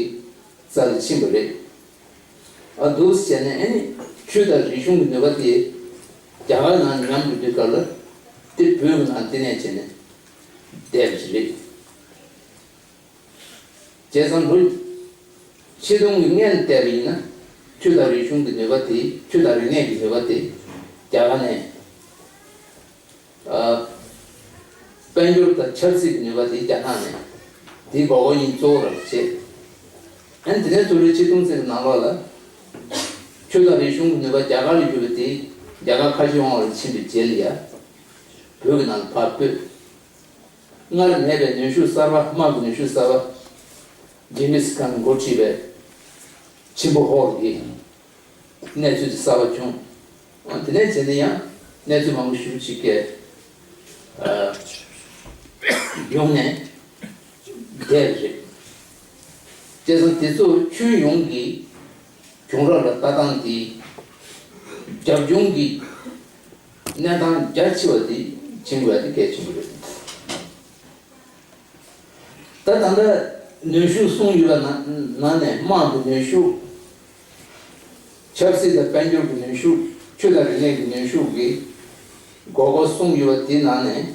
རྩ་ལ་ཕྱིན་པ་རེད། ཨ། འདུག་སེ་བྱས་ནས། ཨ་ནི་ཆོས་དང་རིག་གཞུང་གི་ནུས་པ་དེ་རྒྱ་གར་ནང་ཉམས་འགྲོ་དུས་སྐབས་ལ། དེ་བོད་ཀྱི་ནང་བསྟི་གནས་བྱས་ནས་བསྡད་པ་ཞིག་རེད། བྱས་ཙང་ལོ་ཆིག་སྟོང་གི་སྔོན་བལྟས་པ་ཡིན་ན། ཆོས་དང་རིག་གཞུང་གི་ནུས་པ་དེ། ཆོས་དང་རིག་གནས་ཀྱི་ནུས་པ་དེ་རྒྱ་གར་ནས། ཨ། དཔལ་འབྱོར་དང་ཆབ་སྲིད་ཀྱི་ནུས་པ་དེ་རྒྱ་ནག་ནས། དེའི་འགོག་པ་གཉིས་གཙོ་བོ་རང་བྱས། ཨ་ནི་དེ་ནས་ཚུར་ལོ་ཆིག་སྟོང་ཙམ་གྱི་ནང་ལོགས་ལ། ཆོས་དང་རིག་གཞུང་གི་ནུས་པ་རྒྱ་གར་ལ་གྱུར་པ་དེ་རྒྱ་གར་ཁ་བཞི་དབང་བ་ལ་ཕྱིན་པའི་རྗེས་ལ་ཡ། བོད་ཀྱི་ནང་ལ་ཕར་སྤོས། སྔར་མེད་པའི་ནུས་ཤུགས་གསར་པ། དམག་གི་ནུས་ཤུགས་གསར་པ། ཇིང་གིས་ཁཱན་འགོ་ཁྲིད་པའི་ཆེན་པོ་ཧོར་གྱིས། གནས་ཚུལ་དེ་གསར་པ་བྱུང་། དེ་ནས་བྱས་ཏེ་ཡང་གནས་ཚུལ་མང་པོ་ཞེ་པོ་ཅིག་གིས་ཡོང་ནས་བསྡད་པ་རེད། བྱས་ཙང་དེ་ཚོ་ཁྱོན་ཡོངས་ཀྱི་བྱུང་རབས་ལ་ལྟ་སྟངས་དེ་རྒྱབ་ལྗོངས་ཀྱི་གནས་སྟངས་རྒྱ་ཆེ་བ་དེ་བྱེད་དགོས་པ་དེ་གལ་ཆེན་པོ་རེད། ད་ད་ལྟ་གནོན་ཤུགས་གསུངས་ཡོད་པ་ནང་ནང་ནས་དམག་གི་གནོན་ཤུགས། ཆབ་སྲིད་དང་དཔལ་འབྱོར་གྱི་གནོན་ཤུགས། ཆོས་དང་རིག་གནས་ཀྱི་གནོན་ཤུགས་ཀྱི་སྒོར་སྒོར་གསུངས་ཡོད་པ་དེའི་ནང་ནས།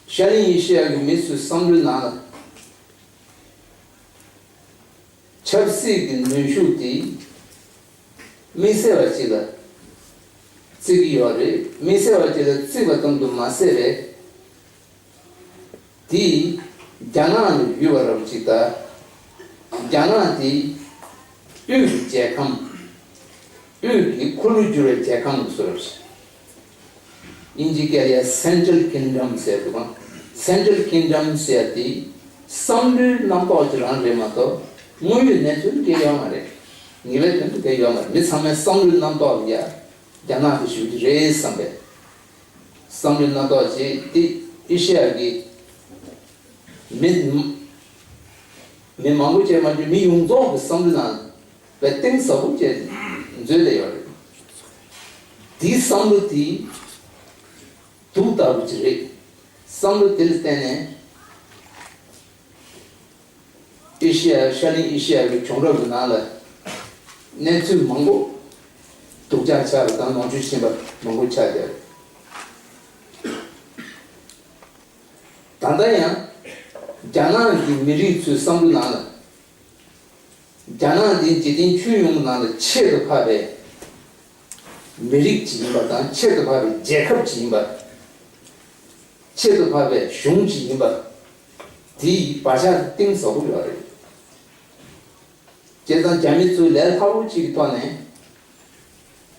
ཤར་གླིང་ཨེ་ཤི་ཡ་གི་མི་ཚོའི་བསམ་བློའི་ནང་ལ། ཆབ་སྲིད་ཀྱི་གནོན་ཤུགས་དེ་དམིགས་བསལ་བ་ཅིག་ལ་བརྩི་གི་ཡོད་རེད། དམིགས་བསལ་བ་ཅིག་ལ་བརྩིས་པ་ཙམ་དུ་མ་ཟད་པས། དེ་རྒྱ་ནག་ལ་ཡོད་པ་འདྲ་བོ་ཅིག་དང་། རྒྱ་ནག་དེ་དབུས་ཀྱི་རྒྱལ་ཁམས། དབུས་ཀྱི་འཁོར་ལོས་སྒྱུར་བའི་རྒྱལ་ཁམས་ཀྱི་བཟོ་འདྲ་ཞིག་དབྱིན་ཇིའི་སྐད་ལ་ཡ་Central Kingdom ཟེར་འདུག་ག Central Kingdom ཟེར་ཡ་དེ་བསམ་བློའི་རྣམ་རྟོག་ཅིག་རང་རེད་མ་གཏོགས། དངོས་ཡོད་གནས་ཚུལ་འགའ་ཡོད་མ་རེད། ངེས་པའི་དོན་དུ་འགའ་ཡོད་མ་རེད། མི་ཚང་མའི་བསམ་བློའི་རྣམ་རྟོག་ལ་ཡ་རྒྱ་ནག་དེ་ཞེ་པོ་ཅིག་རེད་བསམ་པའི་བསམ་བློའི་རྣམ་རྟོག་ཅིག་དེ་ཨེ་ཤེ་ཡ་གི་མི། མི་མང་པོ་ཅིག་མ་གཏོགས་མི་ཡོངས་རྫོགས་ཀྱི་བསམ་བློའི་ནང་བའི་གཏིང་ཟབ་པོ་ཅིག་འཛུལ་བསྡད་ཡོད་རེད། དེའི་བསམ་བློ་དེ་དུག་ལྟ་བུ་ཅིག་རེད། བསམ་བློ་དེ་ལ་བརྟེན་ནས་ཨེ་ཤེ་ཡ། ཤར་གླིང་ཨེ་ཤེ་ཡ་གི་བྱུང་རབས་ཀྱི་ནང་ལ་གནས་ཚུལ་མང་པོ་སྡུག་ཅག་ཆགས་པ་དང་ལོངས་སྤྱོད་ཕྱིན་པ་མང་པོ་ཆགས་བསྡད་རེད། ད་ལྟ་ཡང་རྒྱ་ནག་གི་མི་རིགས་ཚོའི་བསམ་བློ་ནང་ལ། རྒྱ་ནག་འདི་འཇིག་རྟེན་ཁྱོན་ཡོངས་ནང་ལ་ཁྱད་དུ་འཕགས་པའི་མི་རིགས་ཅིག་ཡིན་པ་དང་། ཁྱད་དུ་འཕགས་པའི་རྒྱལ་ཁབ་ཅིག་ཡིན་པ། ཁྱད་དུ་འཕགས་པའི་གཞུང་ཅིག་ཡིན་པ། དེའི་བག་ཆགས་གཏིང་ཟབ་པོ་ཡོད་རེད། བྱས་ཙང་རྒྱ་མི་ཚོས་ལས་སླ་པོ་ཅིག་གི་ཐོག་ནས་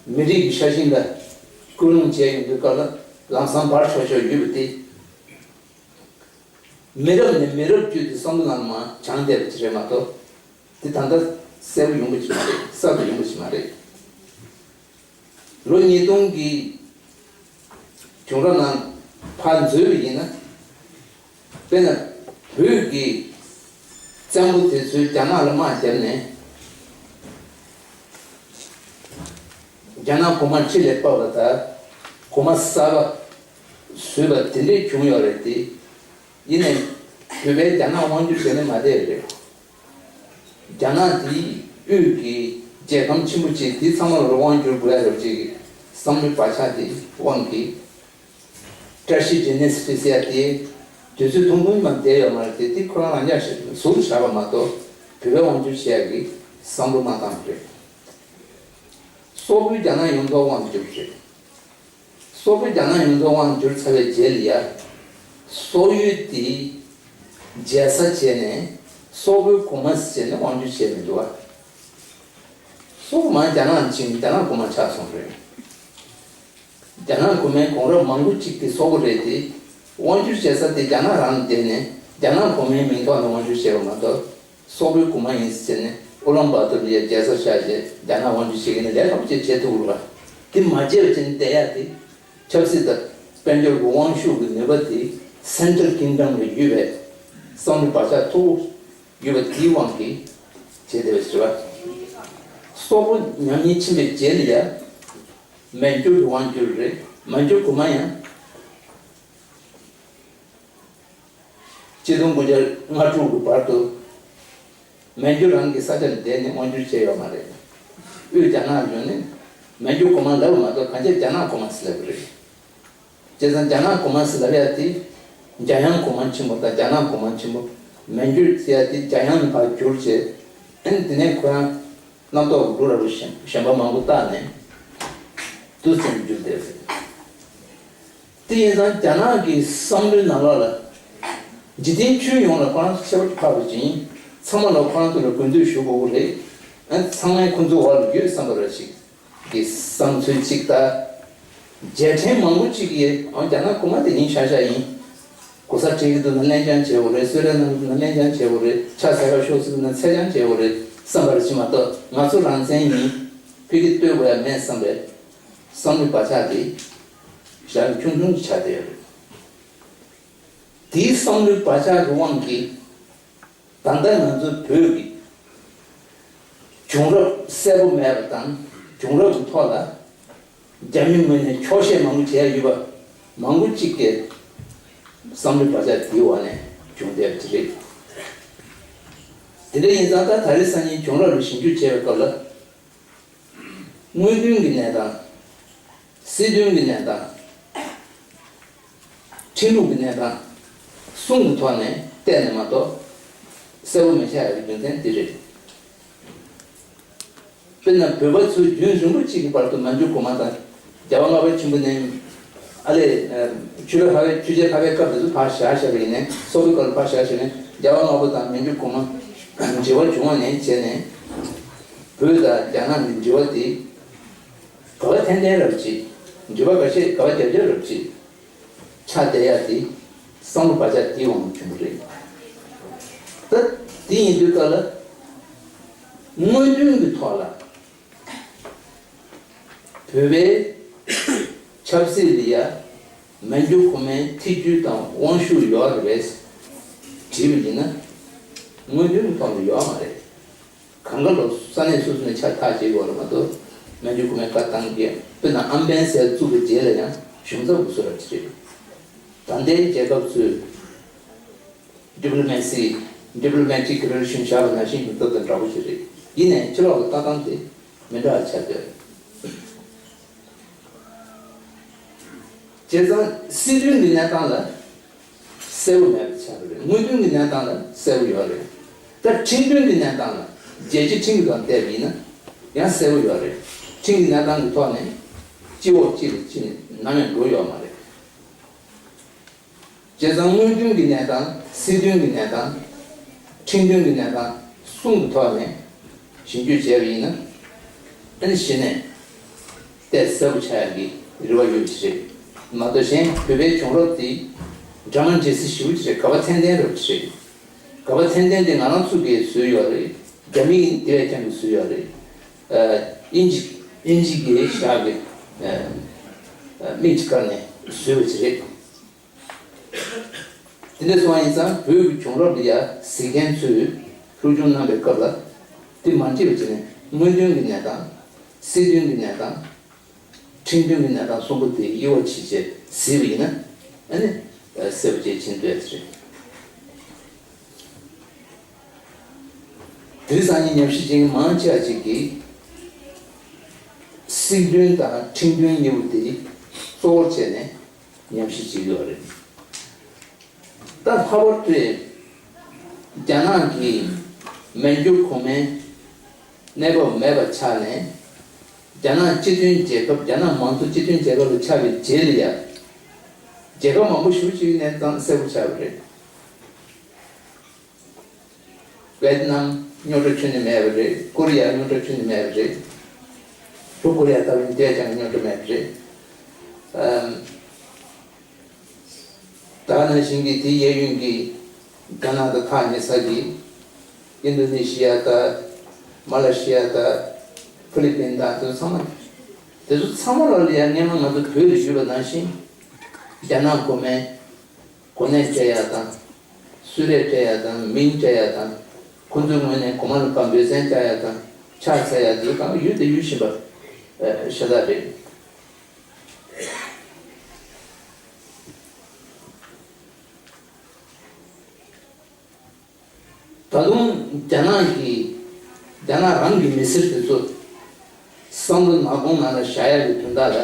མི་རིགས་ཀྱི་ཤ་ཞེན་ལ་སྐུལ་སློང་བྱས་ཡོང་དུས་སྐབས་ལ་ལམ་སང་འབར་ཆོག་ཆོག་ཡོད་པ་དེ། མི་རབས་ནས་མི་རབས་བརྒྱུད་དེ་བསམ་བློ་ནང་མར་བྱང་བསྡད་པ་ཅིག་རེད་མ་གཏོགས། དེ་ད་ལྟ་གསལ་པོ་ཡོང་གི་ཅིག་མ་རེད། གསར་དུ་ཡོང་གི་ཅིག་མ་རེད། ལོ་ཉིས་སྟོང་གི་བྱུང་རབས་ནང་ཕར་འཛུལ་བ་ཡིན་ན། དཔེར་ན་བོད་ཀྱི་བཙན་པོ་དེ་ཚོས་རྒྱ་ནག་ལ་དམག་བརྒྱབ་ནས་རྒྱ་ནག་གོང་མ་ཁྲི་ལས་ཕབ་པ་དང་། གོང་མ་གསར་པ་བཟོས་པ་དེ་འདྲས་བྱུང་ཡོད་རེད་དེ། ཡིན་ནའི་བོད་པས་རྒྱ་ནག་དབང་བསྒྱུར་བྱས་ནས་མ་བསྡད་པ་རེད། རྒྱ་ནག་དེའི་དབུས་ཀྱི་རྒྱལ་ཁམས་ཆེན་པོ་ཅིག་དེ་ཚང་མ་ལ་དབང་བསྒྱུར་དགོས་ཡ་རེད་ཅེས་བསམ་བློའི་བག་ཆགས་དེའི་དབང་གིས། བཀྲ་ཤིས་འབྲས་ནད་ཟེར་ཡ་དེ་དུས་ཚོད་ཐུང་ཐུང་མ་བསྡད་ཡོད་མ་རེད་དེ། དེ་ཁོ་རང་རང་འཇགས་ཤིག་ཟུར་དུ་བཞག་པ་མ་གཏོགས། བོད་པས་དབང་བསྒྱུར་བྱེད་ཡ་གི་བསམ་བློ་མ་བཏང་བ་རེད། སོག་པོས་རྒྱ་ནག་ཡོངས་རྫོགས་དབང་དུ་བསྒྱུར་བ་རེད། སོག་པོས་རྒྱ་ནག་ཡོངས་རྫོགས་དབང་དུ་བསྒྱུར་ཚར་བའི་རྗེས་ལ་ཡ། སོག་ཡུལ་དེ་རྒྱལ་ས་བྱས་ནས་སོག་པོའི་གོང་མ་ཟེར་ནས་དབང་བསྒྱུར་བྱས་མི་འདུག་བ། སོག་པོ་མར་རྒྱ་ནག་ཕྱིན། རྒྱ་ནག་གོང་མ་ཆགས་སོང་རེད། རྒྱ་ནག་གོང་མའི་གོང་རབས་མང་པོ་གཅིག་དེ་སོག་པོ་རེད་དེ། དབང་བསྒྱུར་བྱེད་ས་དེ་རྒྱ་ནག་རང་ལ་བསྡད་ནས་རྒྱ་ནག་གོང་མའི་མིང་ཐོག་ནས་དབང་བསྒྱུར་བྱས་པ་མ་གཏོགས། སོག་པོའི་གོང་མ་ཡིན་ཟེར་ནས་ཨུ་ལམ་བྷ་ཏུར་ལ་ཡ་རྒྱལ་ས་བཞག་རྗེས་རྒྱ་ནག་དབང་བསྒྱུར་བྱེད་མཁན་ནི་ལས་སླ་པོ་ཅིག་བྱེད་ཐུབ་ཀྱི་རེད་པ། དེ་མ་བྱས་པ་བྱས་ནས་བསྡད་ཡ་དེ། ཆབ་སྲིད་དང་དཔལ་འབྱོར་གྱི་དབང་ཤུགས་ཀྱི་ནུས་པ་དེ་Central Kingdom ལ་ཡོད་པའི་བསམ་བློའི་བག་ཆགས་མཐོ་པོ་ཡོད་པ་དེའི་དབང་གིས་བྱས་བསྡད་པ་ཞིག་རེད་པ། སོག་པོ་ཉམས་ཉེས་ཕྱིན་པའི་རྗེས་ལ་ཡ། མན་ཇུ་གི་དབང་བསྒྱུར་རེད། མན་ཇུ་གོང་མ་ཡང་ཆིག་སྟོང་དགུ་བརྒྱ་ལྔ་དྲུག་གི་བར་དུ་མན་ཇུ་རང་གི་ས་ཆ་ལ་བསྡད་ནས་དབང་བསྒྱུར་བྱས་ཡོད་མ་རེད། དབུས་རྒྱ་ནག་ལ་ཡོང་ནས་མན་ཇུ་གོང་མ་ལབ་པ་མ་གཏོགས་གང་ཆེ་རྒྱ་ནག་གོང་མ་ཟེར་ལབ་ཀྱི་རེད། བྱས་ཙང་རྒྱ་ནག་གོང་མ་ཟེར་ལབ་ཡ་དེ་འཇམ་དབྱངས་གོང་མ་ཆེན་པོ་དང་། རྒྱ་ནག་གོང་མ་ཆེན་པོ། མན་ཇུ་ཟེར་ཡ་དེ་འཇམ་དབྱངས་ལ་ཕར་བསྒྱུར་བྱས། ཨ་ནི་དེ་ནས་ཁོ་རང་རྣམ་རྟོག་གི་འབྲུ་ར་བུ་གཞན་པ་མང་པོ་བཏགས་ནས་དུས་ཙམ་བསྒྱུར་བསྡད་པ་རེད། དེ་ཡིན་ཙང་རྒྱ་ནག་གི་བསམ་བློའི་ནང་ལོགས་ལ་འཇིག་རྟེན་ཁྱོན་ཡོངས་ལ་ཁོ་རང་ཚོ་ཁྱད་པར་འཕགས་པ་ཅིག་ཡིན། ཚང་མ་ལ་ཁོ་རང་ཚོ་ལ་གུས་འདུད་ཞུ་དགོས་ཀྱི་རེད། ཨ་ཚང་མས་ཁོ་ཚོའི་འོག་ལ་ཡོད་བསམ་པ་ར་ཞིག་གི་བསམ་ཚུལ་གཅིག་དང་། རྗེས་དྲན་མང་པོ་གཅིག་གིས་ཨང་རྒྱ་ནག་གོང་མ་དེ་ཡིན་ཤག་ཤག་ཡིན། གོ་ས་སྤྲད་ཀྱི་འདུག་ན་ལེན་རྐྱང་བྱེད་དགོས་རེད། གསོལ་རས་གནང་གི་འདུག་ན་ལེན་རྐྱང་བྱེད་དགོས་རེད། ཕྱག་འཚལ་ག་ཤོག་ཟེར་གི་འདུག་ན་འཚལ་རྐྱང་བྱེད་དགོས་རེད། བསམ་པར་བྱེད་མ་གཏོགས་ང་ཚོ་རང་བཙན་ཡིན། ཕ་གི་གཏོད་དགོས་ཡ་མེད་བསམ་པའི་བསམ་བློའི་བག་ཆགས་དེ་ཞག་ཆུང་ཆུང་ཆགས་བསྡད་ཡོད་རེད། དེའི་བསམ་བློའི་བག་ཆགས་ཀྱི་དབང་གིས་ད་ལྟ་ང་ཚོ་བོད་ཀྱི་བྱུང་རབས་གསལ་པོ་མེད་པ་དང་། བྱུང་རབས་ཀྱི་ཐོག་ལ་རྒྱ་མི་ངོས་ནས་འཁྱོག་བཤད་མང་པོ་བྱས་ཡོད་པ་མང་པོ་གཅིག་གི་བསམ་བློའི་བག་ཆགས་དེའི་འོག་ནས་བྱུང་བསྡད་པ་དེ་རེད། དེ་འདྲ་ཡིན་ཙང་ད་ད་རེས་སང་ཉིན་བྱུང་རབས་ལ་ཞིབ་འཇུག་བྱེད་པའི་སྐབས་ལ། དངོས་དོན་གྱི་གནས་སྟངས། སྲིད་དོན་གྱི་གནས་སྟངས། ཁྲིམས་ལུགས་ཀྱི་གནས་སྟངས། གསུམ་གྱི་ཐོག་ནས་བལྟས་ནས་མ་གཏོགས་གསལ་པོ་མི་ཆགས་ཡག་གི་རྒྱུ་མཚན་འདི་རེད། དཔེར་ན་བོད་པ་ཚོས་རྒྱུན་རིང་པོ་གཅིག་གི་བར་དུ་མན་ཇུ་གོང་མ་དང་རྒྱལ་བ་ལྔ་པ་ཆེན་པོ་ནས་ཨ་ལས་ཆོས་ལ་ཕ་བའི་ཆོས་རྒྱལ་ཕ་བའི་སྐབས་དེ་ཚོ་ཕར་བཞག་བཞག་པ་ཡིན་ནའི། སོག་པོའི་སྐབས་ལ་ཕར་བཞག་བཞག་ནས་རྒྱལ་བ་ལྔ་པ་དང་མན་ཇུ་གོང་མ་འབྲེལ་བ་བྱུང་བ་ནས་བྱས་ནས་བོད་དང་རྒྱ་ནག་གི་འབྲེལ་བ་དེ་ག་བ་ཐན་ཐན་རབ་ཅིག་འབྲེལ་བ་འགའ་ཤས་ག་བ་རྒྱབ་རྒྱབ་རབ་ཅིག་ཆགས་བསྡད་ཡ་དེ་བསམ་བློ་བག་ཆགས་དེའི་དབང་གིས་བྱུང་བ་རེད། ད་དེ་ཡིན་དུས་སྐབས་ལ་དངོས་དོན་གྱི་ཐོག་ལ་བོད་པའི་ཆབ་སྲིད་ལ་ཡ་མན་ཇུ་གོང་མའི་ཐེ་བྱུས་དང་དབང་ཤུགས་ཡོད་རེད་པས་དྲིས་པ་ཡིན་ན། དངོས་དོན་གྱི་ཐོག་ལ་ཡོད་མ་རེད། གང་ག་ལོ་ས་གནས་སོ་སོ་ནས་ཆ་ཐག་བཅད་དགོས་རེད་མ་གཏོགས། མན་ཇུ་གོང་མའི་བཀའ་བཏང་གི། དཔེར་ན་ཨམ་བན་སེར་བཙུགས་པའི་རྗེས་ལ་ཡང་གཞུང་ཚབ་དགོས་སུ་རབ་ཅིག་རེད། ད་ལྟའི་རྒྱལ་ཁབ་ཚོས་ཌི་པི་ལོ་མེ་སི། ཌི་པི་ལོ་མེ་ཊིག་རི་ལེ་ཤན་བཞག་པ་ནང་བཞིན་གཞུང་ཚབ་དང་འདྲ་པོ་ཞིག་རེད། ཡིན་ནའི་ཕྱི་ལོགས་ལ་ལྟ་སྟངས་དེ་མི་འདྲ་བ་ཆགས་བསྡད། བྱས་ཙང་སྲིད་དོན་གྱི་གནས་སྟངས་ལ་གསལ་པོ་མེད་པ་ཆགས་པ་རེད། དངོས་དོན་གྱི་གནས་སྟངས་ལ་གསལ་པོ་ཡོད་རེད། ད་ཁྲིམས་དོན་གྱི་གནས་སྟངས་ལ་རྒྱལ་སྤྱིའི་ཁྲིམས་ཀྱི་ཐོག་བལྟས་པ་ཡིན་ན་ཡང་གསལ་པོ་ཡོད་རེད། ཁྲིམས་ཀྱི་གནས་སྟངས་ཀྱི་ཐོག་ནས་སྤྱི་འོག་གཅིག་ལ་གཅིག་ནས་ནམ་ཡང་འགྲོ་ཡོད་མ་རེད། བྱས་ཙང་དངོས་དོན་གྱི་གནས་སྟངས། སྲིད་དོན་གྱི་གནས་སྟངས། ཁྲིམས་དོན་གྱི་གནས་སྟངས་གསུམ་གྱི་ཐོག་ནས་ཞིབ་འཇུག་བྱས་པ་ཡིན་ན། ཨ་ནི་གཞི་ནས་གཏད་གསལ་པོ་ཆགས་ཡག་གི་རེ་བ་ཡོད་ཀྱི་རེད། མ་གཏོགས་གཞན་བོད་པའི་བྱུང་རབས་དེ་འདྲ་མིན་འདྲ་སེ་ཞེ་པོ་ཅིག་རེད། ག་བ་ཐན་ཐན་རབ་ཅིག་རེད། ག་བ་ཐན་ཐན་དེ་ང་རང་ཚོ་གིས་བཟོས་ཡོད་རེད། རྒྱ་མིས་དེ་བས་ཀྱང་གིས་བཟོས་ཡོད་རེད། ཨ། དབྱིན་ཇི། དབྱིན་ཇི་གི་ཞག་གི་ཨ། ཨ། མིག་ཅིག་བཀར་ནས་བཟོས་པ་ཅིག་རེད། དེ་འདྲ་སོང་བ་ཡིན་ཙང་བོད་ཀྱི་བྱུང་རབས་ལ་ཡ་གཟིགས་མཁན་ཚོས་སློབ་སྦྱོང་གནང་བའི་སྐབས་ལ་དེ་མ་འདྲེས་པ་བྱས་ནས་དངོས་དོན་གྱི་གནས་སྟངས། སྲིད་དོན་གྱི་གནས་སྟངས། ཁྲིམས་དོན་གྱི་གནས་སྟངས་གསུམ་པོ་དེ་དབྱེ་བ་ཕྱེ་བྱས་གཟིགས་པ་ཡིན་ན། ཨ་ནི་གསལ་པོ་བྱས་ཕྱིན་འདོད་ཡ་དེ་རེད། དེ་རིང་སང་ཉིན་ཉམས་ཞིབ་བྱེད་མཁན་མང་ཆེ་བ་ཅིག་གིས་སྲིད་དོན་དང་ཁྲིམས་དོན་གཉིས་པོ་དེ་གཙོ་བོར་བྱས་ནས་ཉམས་ཞིབ་བྱེད་ཀྱི་ཡོད་རེད། ད་ལྷག་པར་དུ་རྒྱ་ནག་གིས་མན་ཇུ་གོང་མའི་གནས་བབ་མེད་པ་ཆགས་ནས། རྒྱ་ནག་སྤྱི་མཐུན་རྒྱལ་ཁབ། རྒྱ་ནག་མང་གཙོ་སྤྱི་མཐུན་རྒྱལ་ཁབ་ལ་ཆགས་པའི་རྗེས་ལ་ཡ། རྒྱལ་ཁབ་མང་པོ་ཞེ་པོ་ཅིག་གི་གནས་སྟངས་གསལ་པོ་ཆགས་པ་རེད། ཝེ་ཏི་ནམ་རྙོག་དྲ་ཁྱོན་ནས་མེད་པ་རེད། ཀོ་རི་ཡ་རྙོག་དྲ་ཁྱོན་ནས་མེད་པ་རེད། ལྷོ་ཀོ་རི་ཡ་ལྟ་བུ་ཡིན་དེ་ཀྱང་རྙོག་དྲ་མེད་པ་རེད། ཨམ། ད་ནང་བཞིན་གྱི་དེའི་གཡས་གཡོན་གྱི་རྒྱ་ནག་དང་ཐག་ཉེ་ས་གི་ཨིན་ཌོ་ནེ་ཤི་ཡ་དང་མ་ལེ་ཤི་ཡ་དང་ཕི་ལི་པིན་དང་དེ་ཚོ་ཚང་མ། དེ་ཚོ་ཚང་མ་ལ་ལ་ཡ་སྔན་མ་ང་ཚོ་བོད་ལ་ཡོད་པ་ནང་བཞིན་རྒྱ་ནག་གོང་མའི་གོ་གནས་སྤྲད་ཡ་དང་། གསོལ་རས་སྤྲད་ཡ་དང་། མིང་སྤྲད་ཡ་དང་། ཁོ་ཚོའི་ངོས་ནས་གོང་མ་ལ་བཀའ་འབོད་མཚན་བཅར་ཡ་དང་། ཕྱག་འཚལ་ཡ་དེ་ཚོ་གང་ཡོད་དེ་ཡོད་བཞིན་པ་ཤ་སྟག་རེད། ད་དུང་རྒྱ་ནག་གི། རྒྱ་ནག་རང་གི་མི་སེར་དེ་ཚོ་བསམ་བློ་ནག་གདོང་ནང་ལ་བཞག་ཡ་གི་དོན་དག་ལ།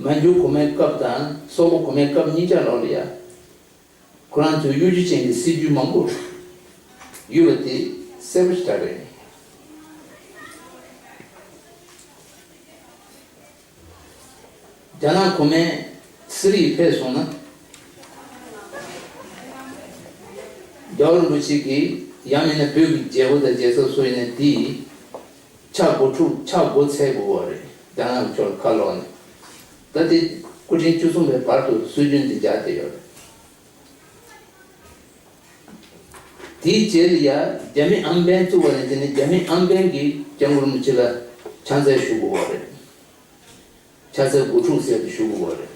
མན་ཇུ་གོང་མའི་སྐབས་དང་སོག་པོ་གོང་མའི་སྐབས་གཉིས་ཆ་ལོག་ལ་ཡ། ཁོ་རང་ཚོའི་གཡོ་སྒྱུ་ཅན་གྱི་སྲིད་ཇུས་མང་པོ་ཡོད་པ་དེ་གསལ་པོ་ཞེ་དྲག་རེད། རྒྱ་ནག་གོང་མའི་གསེར་ཡིག་ཕེབས་སོང་ན། རྒྱལ་བ་རིན་པོ་ཆེ་གིས་ཡང་མིན་ན་བོད་ཀྱི་རྒྱལ་པོ་དང་རྒྱལ་ཚབ་སུ་ཡིན་ན་དེ་ཕྱག་མགོ་འཁྲུ། ཕྱག་མགོ་འཚལ་དགོས་པ་རེད། རྒྱ་ནག་གི་ཕྱོགས་ལ་ཁ་ལོག་ནས། ད་དེ་སྐུ་ཕྲེང་བཅུ་གསུམ་པའི་བར་དུ་སྲོལ་རྒྱུན་དེ་འཇགས་བསྡད་ཡོད་རེད། དེའི་རྗེས་ལ་ཡ་རྒྱ་མི་ཨམ་བན་བཙུགས་པ་ནས་དེ་ནས་རྒྱ་མི་ཨམ་བན་གྱིས་སྐྱབས་མགོན་རིན་པོ་ཆེ་ལ་ཕྱག་འཚལ་ཞུ་དགོས་པ་རེད། ཕྱག་འཚལ་དགོས་ཕྲུག་ཟེར་དུ་ཞུ་དགོས་པ་རེད།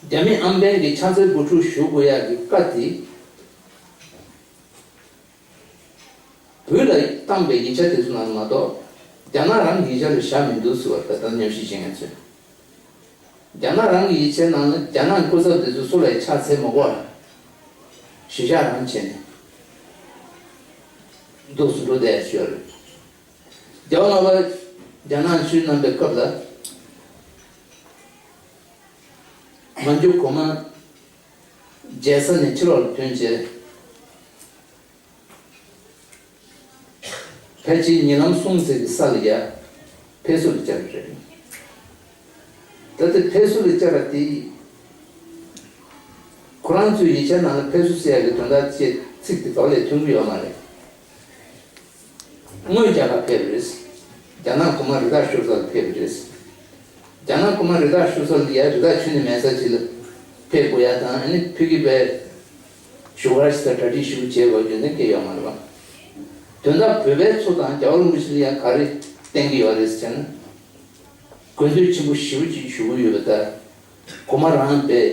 རྒྱ་མི་ཨམ་བན་གྱིས་ཕྱག་འཚལ་དགོས་ཕྲུག་ཞུ་དགོས་ཡག་གི་བཀའ་དེ། བོད་ལ་བཏང་པའི་ཡིག་ཆ་དེ་ཚོ་ནང་མ་གཏོགས། རྒྱ་ནག་རང་གི་ཡིག་ཆ་ལ་བཞག་མི་འདུག་ཟེར་བ་ད་ལྟ་ཉམས་ཞིབ་བྱེད་མཁན་ཚོས། རྒྱ་ནག་རང་གི་ཡིག་ཆའི་ནང་ལ་རྒྱ་ནག་སྐུ་ཚབ་དེ་ཚོ་སུ་ལ་ཡང་ཕྱག་འཚལ་མ་དགོས་པར། གཞིས་ཆགས་རང་བྱས་ནས་འདུག་སུ་འགྲོ་བསྡད་ཡ་ཞུ་ཡ་རེད། རྒྱལ་བ་ལྔ་པ་རྒྱ་ནག་ཆུ་བསྣམས་པའི་སྐབས་ལ། མན་ཇུ་གོང་མ་རྒྱལ་ས་ནས་ཕྱི་ལོགས་ལ་ཐོན་རྗེས། ཕལ་ཆེར་ཉེ་ལམ་སུང་ཟེར་གྱི་ས་ལ་ཡ་ཕེབས་བསུ་ལ་བཅར་བ་རེད། ད་ལྟ་ཕེབས་བསུ་ལ་བཅར་བ་དེ། ཁོ་རང་ཚོའི་ཡིག་ཆ་ནང་ལ་ཕེབས་བསུ་ཟེར་ཡ་གི་དོན་དག་ཅེས་ཚིག་དེ་ག་བ་ལས་ཐོན་གྱི་ཡོད་མ་རེད། དངོས་རྒྱ་གར་ཕེབས་པ་རེད། རྒྱ་ནག་གོང་མ་རི་ཐར་ཤོ་ས་ལ་ཕེབས་པ་རེད། རྒྱ་ནག་གོང་མ་རི་ཐར་ཤོ་ས་ལ་ཡ་རི་ཐར་ཆུ་ནི་མེད་ས་ཅིག་ལ་ཕེབས་དགོས་ཡ་དང་ཨ་ནི་ཕ་གི་པའི་བཞུགས་སྒར་ཞིག་ལ་གྲ་སྒྲིག་ཞུ་བྱེད་དགོས་རྒྱུ་ནི་སྐད་ཡོད་མ་རེད་པ། དོན་དག་བོད་པའི་ཚོ་དང་རྒྱལ་བ་རིན་པོ་ཆེ་ལ་ཡ་ག་རེ་བསྟན་གྱི་ཡོད་རེད་ཟེར་ན། དགོས་འདོད་ཆེན་པོ་ཞེ་པོ་ཅིག་ཞུ་གི་ཡོད་པ་ལྟར། གོང་མ་རང་པས་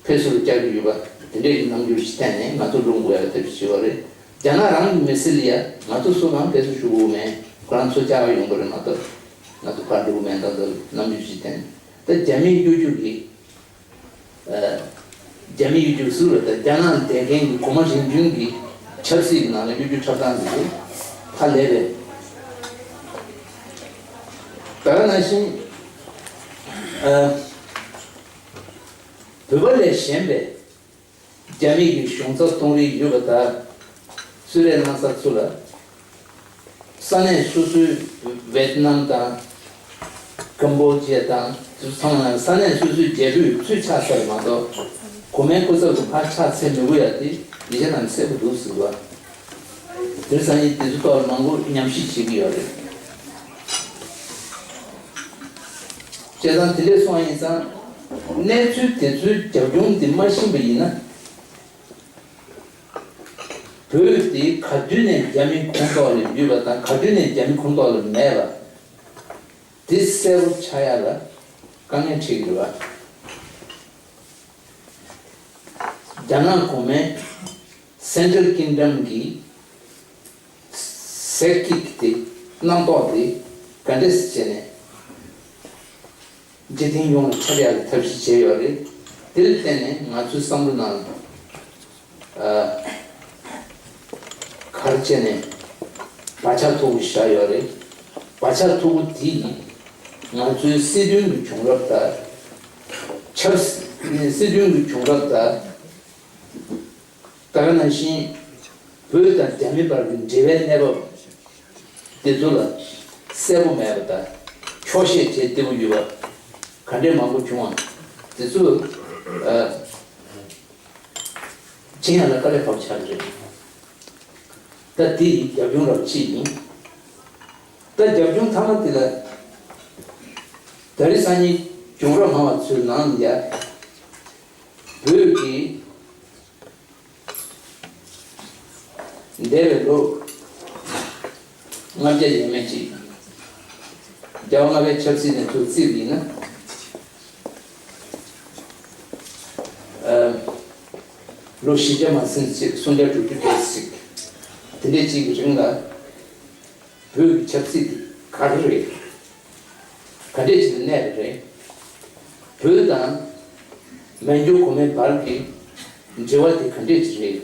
ཕེབས་བསུ་ལ་བཅར་གྱི་ཡོད་པ་དེ་འདྲའི་རྣམ་འགྱུར་ཞིག་བསྟན་ནས་ང་ཚོ་སློང་དགོས་ཡ་ཐབས་ཤེས་བྱེད་པ་རེད། རྒྱ་ནག་རང་གི་མི་སེར་ལ་ཡ་ང་ཚོ་སུ་ལའང་ཕེབས་བསུ་ཞུ་དགོས་མེད། ཁོ་རང་ཚོ་བཅར་བ་ཡོང་གི་རེད་མ་གཏོགས། ང་ཚོ་ཕར་འགྲོ་གི་མེད་ད་ལྟ་རྣམ་འགྱུར་ཞིག་བསྟན། ད་རྒྱ་མིའི་གཡོ་སྒྱུ་གི་རྒྱ་མི་གཡོ་སྒྱུ་ཟུར་ལ་དང་རྒྱ་ནག་འདས་མཁན་གྱི་གོང་མ་རིམ་བྱོན་གྱི་ཆབ་སྲིད་ཀྱི་ནང་ལ་གཡོ་སྒྱུ་འཁྲབ་སྟངས་འདི་ཚོ་ཧ་ལས་པས། ད་ག་ནང་བཞིན་བོད་པ་ལས་གཞན་པའི་རྒྱ་མི་གི་གཞུང་ཚབ་གཏོང་རིགས་ཡོད་པ་ལྟར་གསོལ་རས་གནང་ས་ཚུར་ལ། ས་གནས་སོ་སོའི་ཝེད་ནམ་དང་ཀམ་བོ་ཇི་ཡ་དང་དེ་ཚོ་ཚང་མ་ས་གནས་སོ་སོའི་རྒྱལ་པོས་ཚུར་ཕྱག་འཚལ་མ་གཏོགས་གོང་མའི་སྐུ་ཚབ་ཏུ་ཕར་ཕྱག་འཚལ་མི་དགོས་ཡ་དེ་ཡིག་ཆ་ནང་གསལ་པོ་འདུག་ཟེར་བ། དེར་སང་ཉིན་དེ་ཚོ་ཐོག་ལ་མང་པོ་ཉམས་ཞིབ་བྱེད་ཀྱི་ཡོད་རེད། བྱས་ཙང་དེ་འདྲས་སོང་ཡིན་ཙང་གནས་ཚུལ་དེ་ཚོའི་རྒྱབ་ལྗོངས་དེ་མ་ཤེས་པ་ཡིན་ན། བོད་དེ་ག་དུས་ནས་རྒྱ་མིའི་ཁོངས་གཏོགས་ལ་ཡོད་པ་དང་ག་དུས་ནས་རྒྱ་མིའི་ཁོངས་གཏོགས་ལ་མེད་པ་དེ་གསལ་པོ་ཆགས་ཡ་ལ་དཀའ་ངལ་འཕྲད་ཀྱི་རེད་བ། རྒྱ་ནག་གོང་མའི་Central Kingdom་གི་སྲས་སྐྱིད་དེ་རྣམ་རྟོག་དེ་ག་འདྲས་བྱས་ནས། འཇིག་རྟེན་ཡོངས་ལ་ཁྱབ་ཡག་གི་ཐབས་ཤེས་བྱས་ཡོད་རེད། དེ་ལ་བརྟེན་ནས་ང་ཚོའི་བསམ་བློ་ནང་ཨ་ག་རེ་བྱས་ནས་བག་ཆགས་མཐུག་པོ་བཞག་ཡོད་རེད། བག་ཆགས་མཐུག་པོ་དེ་ཡིས་ང་ཚོའི་སྲིད་དོན་གྱི་བྱུང་རབས་དང་། ཆབ་སྲིད་དོན་གྱི་བྱུང་རབས་དང་། ད་ག་ནང་བཞིན་བོད་དང་རྒྱ་མི་བར་གྱི་འབྲེལ་བའི་གནས་བབ་དེ་ཚོ་ལ་གསལ་པོ་མེད་པ་དང་འཁྱོག་བཤད་བྱེད་བདེ་པོ་ཡོད་པ་ག་འདྲས་མང་པོ་བྱུང་བ་དེ་ཚོ་ཨ་ཕྱི་ཡང་ལ་དཀའ་ལས་ཁག་པོ་ཆགས་ཀྱི་རེད། ད་དེ་ཡི་རྒྱབ་ལྗོངས་རབ་གཅིག་ཡིན། ད་རྒྱབ་ལྗོངས་མཐའ་མ་དེ་ལ་ད་རེས་སང་ཉིན་གྱོང་ར་མང་བ་ཚོའི་ནང་ལ་ཡ་བོད་ཀྱི་འདས་པའི་ལོ་ལྔ་བརྒྱ་ཡས་མས་ཅིག་རྒྱལ་བ་ལྔ་པའི་ཆབ་སྲིད་ནས་ཚུར་བརྩིས་པ་ཡིན་ན། ཨ་ལོ་བཞི་བརྒྱ་མ་ཟིན་ཅིག་སུམ་བརྒྱ་དྲུག་ཅུ་བརྒྱད་ཅིག་དེ་འདྲས་ཅིག་གི་རིང་ལ་བོད་ཀྱི་ཆབ་སྲིད་དེ་ག་རེ་རེད། ག་འདྲས་ཅིག་གནས་པ་རེད། བོད་དང་མན་ཇུ་གོང་མའི་བར་གྱི་འབྲེལ་བ་དེ་ག་འདྲས་ཅིག་རེད།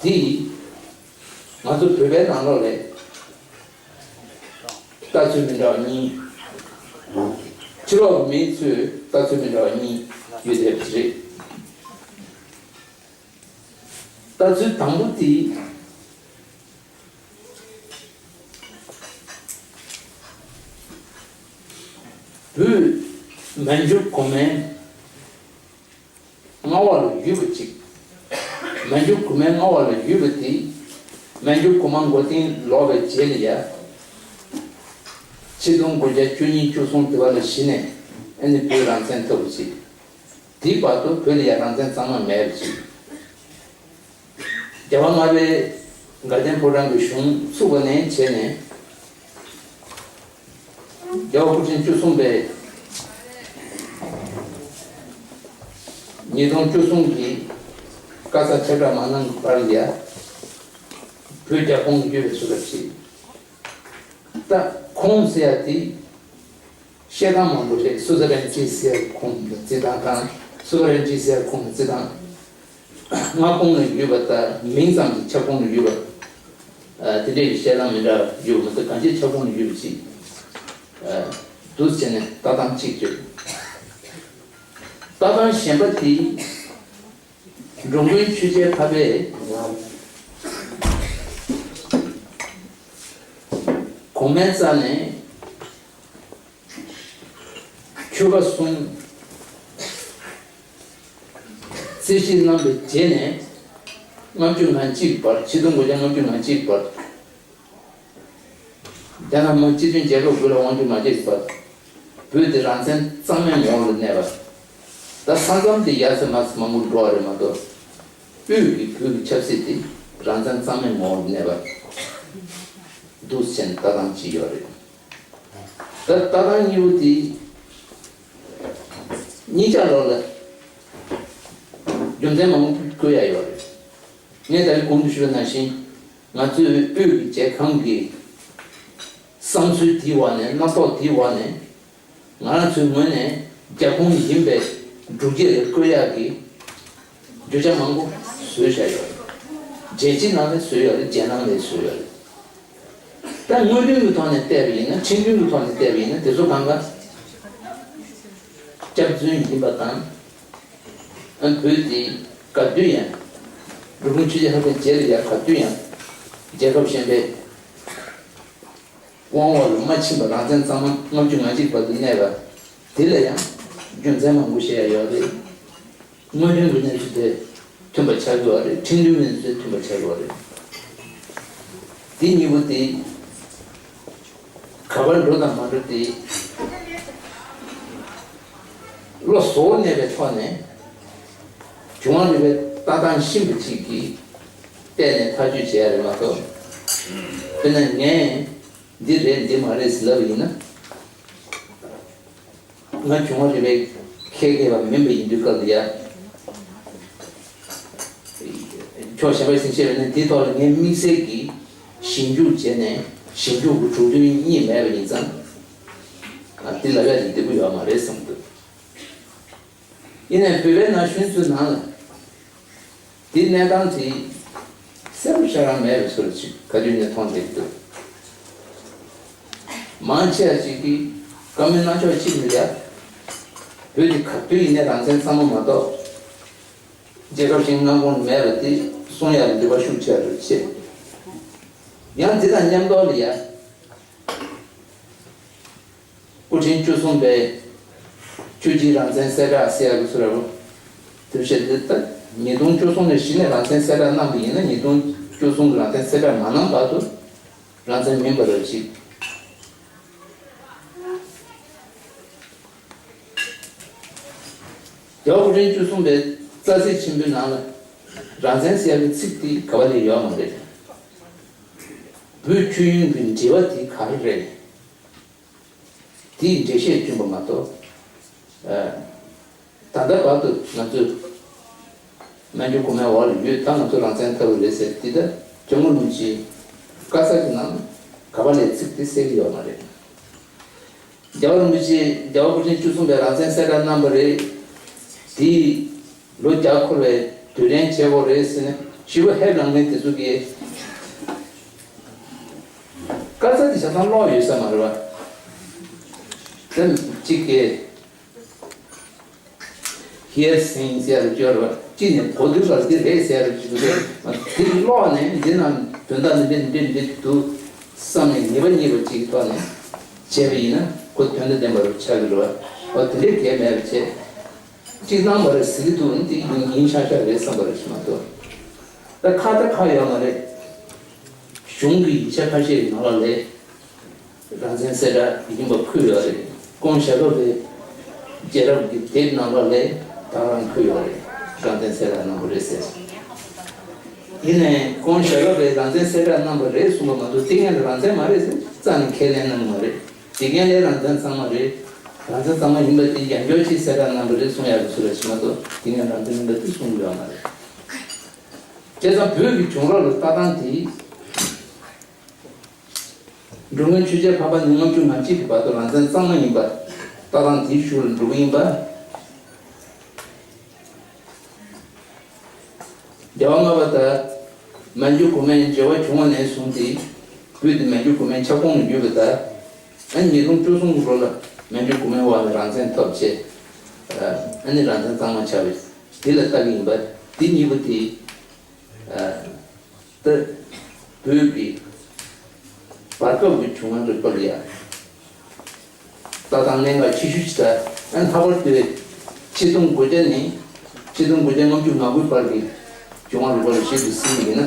དེ་ཡིས་ང་ཚོ་བོད་པའི་ནང་ལོགས་ལ་ལྟ་ཚུལ་མི་འདྲ་བ་གཉིས། ཕྱི་ལོགས་མི་ཚོས་ལྟ་ཚུལ་མི་འདྲ་བ་གཉིས་ཡོད་བསྡད་པ་རེད། ལྟ་ཚུལ་དང་པོ་དེ། བོད་མན་ཇུ་གོང་མའི་མངའ་འོག་ལ་ཡོད་པ་ཅིག་མན་ཇུ་གོང་མའི་མངའ་འོག་ལ་ཡོད་པ་དེ་མན་ཇུ་གོང་མ་མགོ་རྟིང་ལོག་པའི་རྗེས་ལ་ཡ། ཆིག་སྟོང་དགུ་བརྒྱ་བཅུ་གཉིས་བཅུ་གསུམ་དེ་བ་ལ་གཞི་ནས་ཨ་ནི་བོད་རང་བཙན་ཐོབ་པ་ཅིག་དེའི་བར་དུ་བོད་ལ་ཡང་རང་བཙན་གཙང་མ་མེད་པ་ཞིག་རྒྱལ་བ་ལྔ་པའི་དགའ་ལྡན་ཕོ་བྲང་གི་གཞུང་ཚུགས་པ་ནས་བྱས་ནས། རྒྱལ་བ་སྐུ་ཕྲེང་བཅུ་གསུམ་པས་ཉིས་སྟོང་བཅུ་གསུམ་གྱི་དཀར་གསལ་ཁྱབ་བསྒྲགས་མ་གནང་བར་ཡ། བོད་རྒྱ་ཁོངས་ཡོད་པའི་བཟོ་འདྲ་ཞིག་ད་ཁོངས་ཟེར་ཡ་དེ་བཤད་སྟངས་མང་པོ་རེད། སུ་ཛ་རན་ཅི་ཟེར་ཡ་ཁོངས་ལ་བརྩི་སྟངས་དང་། སུ་ཛ་རན་ཅི་ཟེར་ཡ་ཁོངས་ལ་བརྩི་སྟངས། མངའ་ཁོངས་ལ་ཡོད་པ་དང་མིང་ཙམ་གྱི་ཁྱབ་ཁོངས་ལ་ཡོད་པ། ཨ། དེ་འདྲའི་བཤད་སྟངས་མི་འདྲ་ཡོད་པ་དང་། གང་ཅིའི་ཁྱབ་ཁོངས་ལ་ཡོད་པ་ཅིག་ཨ། འདུག་བྱས་ནས་ལྟ་སྟངས་གཅིག་རེད། ལྟ་སྟངས་གཞན་པ་དེ། འགྲོ་མགོན་ཆོས་རྒྱལ་འཕགས་པས་གོང་མའི་རྩ་ནས་ཆོལ་ཁ་གསུམ་རྩིས་བཞེས་གནང་བའི་རྗེས་ནས་ལྔ་བཅུ་ང་གཅིག་བར། ཆིག་སྟོང་དགུ་བརྒྱ་ལྔ་བཅུ་ང་གཅིག་བར། རྒྱ་ནག་མི་སྤྱི་མཐུན་རྒྱལ་ཁབ་དགུ་ལ་དབང་བསྒྱུར་མ་བྱས་པར། བོད་དེ་རང་བཙན་གཙང་མའི་ངོ་བོ་ལ་གནས་པ། ད་ས་མཚམས་དེ་ཡར་ཚེ་མར་ཚེ་མང་པོ་འགྲོ་བ་རེད་མ་གཏོགས། དབུས་ཀྱི་བོད་ཀྱི་ཆབ་སྲིད་དེ་རང་བཙན་གཙང་མའི་ངོ་བོ་ལ་གནས་པ་འདུག་ཟེར་ནས་ལྟ་སྟངས་གཅིག་ཡོད་རེད། ད་ལྟ་སྟངས་གཉིས་པོ་དེ་གཉིས་ཆ་ལོག་ལ་རྒྱུ་མཚན་མང་པོ་བཀོད་ཡ་ཡོད་རེད། ངས་ད་རེས་གོང་དུ་ཞུས་པ་ནང་བཞིན། ང་ཚོའི་དབུས་ཀྱི་རྒྱལ་ཁམས་ཀྱི་བསམ་ཚུལ་དེའི་འོག་ནས། རྣམ་རྟོག་དེའི་འོག་ནས། ང་རང་ཚོའི་ངོས་ནས་རྒྱབ་ཁུངས་ཡིན་པའི་སྒྲུབ་བྱེད་ལ་བཀོད་ཡག་གི་བརྗོད་བྱ་མང་པོ་བཟོས་བཞག་ཡོད་རེད། རྒྱལ་སྤྱིའི་ནང་ནས་བཟོས་ཡོད་རེད། རྒྱལ་ནང་ནས་བཟོས་ཡོད་རེད། ད་དངོས་དོན་གྱི་ཐོག་ནས་བལྟས་པ་ཡིན་ན། ཁྲིམས་མཐུན་གྱི་ཐོག་ནས་བལྟས་པ་ཡིན་ན། དེ་ཚོ་གང་ག་སྐྱག་རྫུན་ཡིན་པ་དང་། ཨ། བོད་དེ་ག་དུས་ཡང་། འགྲོ་མགོན་ཆོས་རྒྱལ་འཕགས་པའི་རྗེས་ལ་ཡང་ག་དུས་ཡང་རྒྱལ་ཁབ་གཞན་པའི་དབང་འོག་ལ་མ་ཕྱིན་པར་རང་བཙན་གཙང་མ་ལྔ་བཅུ་ང་གཅིག་བར་དུ་གནས་པ་དེ་ལ་ཡང་རྒྱུ་མཚན་མང་པོ་བཤད་ཡ་ཡོད་རེད། དངོས་དོན་གྱི་གནས་ཚུལ་དེ་མཐུན་པ་ཆགས་ཀྱི་ཡོད་རེད། ཁྲིམས་མཐུན་གྱི་གནས་ཚུལ་མཐུན་པ་ཆགས་ཀྱི་ཡོད་རེད། དེ་གཉིས་པོ་དེ་ག་པར་འགྲོ་དང་མ་འགྲོ་དེ། བློ་གཟུ་བོར་གནས་པའི་ཐོག་ནས། བྱུང་བ་རིག་པའི་ལྟ་སྟངས་གཤིན་པོ་གཅིག་གིས་བལྟས་ནས་ཐག་གཅོད་བྱེད་ཡ་རེད་མ་གཏོགས། དཔེར་ན་ངས་འདི་རེད་འདི་མ་རེད་ཟེར་ལབ་པ་ཡིན་ན། ང་བྱུང་བ་རིག་པའི་ཁྱད་མཁས་པ་མིན་པ་ཡིན་དུས་སྐབས་འདི་ཡ། ཕྱོགས་གཞན་པ་ཞིག་བཤད་པ་ཡིན་ན། འདིའི་ཐོག་ལ་ངས་དམིགས་བསལ་གྱིས་ཞིབ་འཇུག་བྱས་ནས། ཞིབ་འཇུག་གི་གྲུབ་དོན་རྙེད་མེད་པ་ཡིན་ཙང་། ཨ། འདི་ལབ་ཡ་དེ་བདེ་པོ་ཡོད་མ་རེད་བསམ་གྱི་འདུག་ཡིན་ནའི་བོད་པའི་ན་གཞོན་ཚོའི་ནང་ལ་འདིའི་གནས་སྟངས་དེ་གསལ་པོ་ཞེ་དྲག་མེད་པའི་བཟོ་འདྲ་ཅིག་ག་དུས་ནས་མཐོང་བསྡད་ཀྱི་འདུག་མང་ཆེ་བ་ཅིག་གིས་བཀའ་མོལ་གནང་ཕྱོགས་གཅིག་ནི། ཡ། བོད་འདི་ག་དུས་ཡིན་ནའི་རང་བཙན་གཙང་མ་མ་གཏོགས་རྒྱལ་ཁབ་གཞན་མངའ་ཁོངས་མེད་པ་དེ་གསུང་ཡག་འདོད་པ་ཤུགས་ཆེ་རུ་བྱེད། ཡང་འདི་དང་མཉམ་དུ་ལ་ཡ། སྐུ་ཕྲེང་བཅུ་གསུམ་པའི་ཆོས་ཀྱི་རང་བཙན་གསལ་བསྒྲགས་ཟེར་ཡག་གི་ཚུར་ར་བོ། དེ་བཤད་དེ་ལྟ། ཉིས་སྟོང་བཅུ་གསུམ་ནས་གཞི་ནས་རང་བཙན་གསལ་བསྒྲགས་གནང་པ་ཡིན་ན། ཉིས་སྟོང་བཅུ་གསུམ་གྱི་རང་བཙན་གསལ་བསྒྲགས་མ་གནང་བར་དུ་རང་བཙན་མིན་པ་རེད་ཅིག་རྒྱལ་བ་སྐུ་ཕྲེང་བཅུ་གསུམ་པའི་རྩ་ཚིག་ཆེན་པོའི་ནང་ལ་རང་བཙན་ཟེར་ཡག་གི་ཚིག་དེ་ག་པ་ལས་ཡོད་མ་རེད། བོད་ཆོས་གཡུལ་གྱི་འབྲེལ་བ་དེ་ག་རེ་རེད། དེའི་འགྲེལ་བཤད་བསྐྲུན་པ་མ་གཏོགས། ཨ། ད་ལྟ་བར་དུ་ང་ཚོས་མནའ་འབྲེལ་གོང་མའི་འོག་ལ་ཡོད། ད་ང་ཚོ་རང་བཙན་ཐོབ་པ་རེད་ཟེར། དེ་ལྟར་སྐྱབས་མགོན་རིན་པོ་ཆེའི་བཀའ་ས་གི་ནང་ག་པ་ལས་ཚིག་དེ་གསལ་གྱི་ཡོད་མ་རེད། རྒྱལ་བ་རིན་པོ་ཆེ། རྒྱལ་བ་སྐུ་ཕྲེང་བཅུ་གསུམ་པས་རང་བཙན་གསལ་བསྒྲགས་གནང་པ་རེད། དེའི་ལོ་བརྒྱ་འཁོར་བའི་དུས་དྲན་བྱེད་དགོས་རེད་ཟེར་ནས་ཞེ་པོ་ཧེབ་ལངས་མཁན་དེ་ཚོ་གིས། བཀའ་ས་དེ་ཆ་ཚང་ཀློག་ཡོད་ས་མ་རེད་པ། དེ་གཅིག་གིས། ཧི་ཡར་སིང་ཟེར་རུ་སྐྱོར་བ་གཅིག་ནས་གོ་དུས་ལ་འདི་རེད་ཟེར་རུ་གཅིག་རེད། དེ་ཀློག་ནས་འདི་ནང་དོན་དག་འདི་འདྲ་འདི་འདྲ་འདི་འདྲ་འདུག་བསམ་ནས་ངེས་པ་རྙེད་པ་གཅིག་ཐོག་ནས་བྱས་པ་ཡིན་ན་ཁོ་དོན་དང་ལྡན་པ་རུ་ཆགས་ཀྱི་རེད་བ། འོ་དེ་འདྲའི་གལ་མེད་པ་བྱས། གཅིག་གནང་བ་རེད་ཟེར་གྱི་འདུག་འདི་ཡིན་ཤག་ཤག་རེད་བསམ་པ་རེད་ཤི་མ་གཏོགས། ད་ཁག་ད་ཁག་ཡོད་མ་རེད། གཞུང་གི་ཡིག་ཆ་ཁ་ཤས་ཀྱི་ནང་ལ་ལས། རང་བཙན་གསལ་བསྒྲགས་ཡིན་པ་འཁོད་ཡོད་རེད། ཀོང་ཞབས་བྲོ་བའི་རྒྱལ་རབས་ཀྱི་དེབ་ནང་ལ་ལས། ད་རང་ཁུལ་ཡོད་རེད། རང་བཙན་གསལ་བསྒྲགས་གནང་བ་རེད་ཟེར། ཡིན་ནའི་ཁོང་ཞལ་སློབ་པས་རང་བཙན་གསལ་བསྒྲགས་གནང་བ་རེད་གསུངས་པ་མ་གཏོགས་དེ་སྔོན་ལ་རང་བཙན་མ་རེད་ཟེར་རྩ་ནས་ཁས་ལེན་གནང་མ་རེད། དེ་སྔོན་ལས་རང་བཙན་གཙང་མ་རེད། རང་བཙན་གཙང་མ་ཡིན་པ་དེ་ཡང་བསྐྱར་ཅིག་གསལ་བསྒྲགས་གནང་བ་རེད་གསུང་ཡག་གི་ཚུལ་ལ་ཞིག་མ་གཏོགས་དེ་སྔོན་རང་བཙན་མིན་པ་དེ་གསུང་གི་ཡོད་མ་རེད། བྱས་ཙང་བོད་ཀྱི་བྱུང་རབས་ལ་ལྟ་སྟངས་དེ། འགྲོ་མགོན་ཆོས་རྒྱལ་འཕགས་པ་ནས་ལྔ་བཅུ་ང་གཅིག་གི་བར་དུ་རང་བཙན་གཙང་མ་ཡིན་པ་ལྟ་སྟངས་དེའི་ཤུགས་ལ་འགྲོ་གི་ཡིན་པ། རྒྱལ་བ་ལྔ་པ་དང་མན་ཇུ་གོ་མན་མཇལ་བ་བྱུང་བ་ནས་བཟུང་སྟེ་བོད་དེ་མན་ཇུ་གོ་མན་ཁྱབ་ཁོངས་ནས་ཡོད་པ་དང་། ཨ་ནི་ཉིས་སྟོང་བཅུ་གསུམ་གྱི་ལོ་ལ་མན་ཇུ་གོ་མན་དབར་ལ་རང་བཙན་ཐོབ་བྱས། ཨ་ནི་རང་བཙན་གཙང་མ་ཆགས་པ་དེ་ལ་ལྟ་གི་ཡིན་པ་དེ་གཉིས་པོ་དེ། ད་བོད་ཀྱི་བར་སྐབས་ཀྱི་བྱུང་བ་རིག་པ་ལ་ཡང་ལྟ་སྟངས་གནད་འགག་ཆེ་ཤོས་ཤིག་དང་། ཨ་ནི་ལྷག་པར་དུ་ཆིག་སྟོང་དགུ་བརྒྱ་ནས་ཆིག་སྟོང་དགུ་བརྒྱ་ལྔ་བཅུ་ང་དགུའི་བར་གྱི་བྱུང་བ་རིག་པ་ལ་ཞིབ་ཏུ་གཟིགས་པ་ཡིན་ན།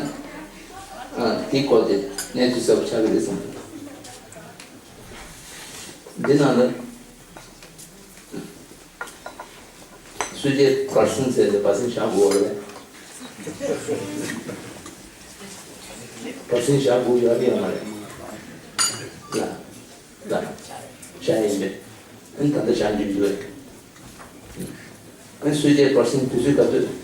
ཨ་དེའི་སྐོར་དེ་གནས་ཚུལ་གསལ་པོ་ཆགས་ཀྱི་རེད་བསམ་གྱི་འདུག་འདི་ནང་ལ། སུ་ཇེ་པར་སན་ཟེར་ཏེ་པར་སན་བཞག་དགོས་པ་རེད། པར་སན་བཞག་དགོས་ཡོད་རེད་ཡང་མ་རེད། ལ། ལ། བཞག་ཡིན་པས། ཨན་ད་ལྟ་བཞག་འཇུག་ཡོད་རེད། ཨན་སུ་ཇེ་པར་སན་དུས་ཚོད་ག་ཚོད།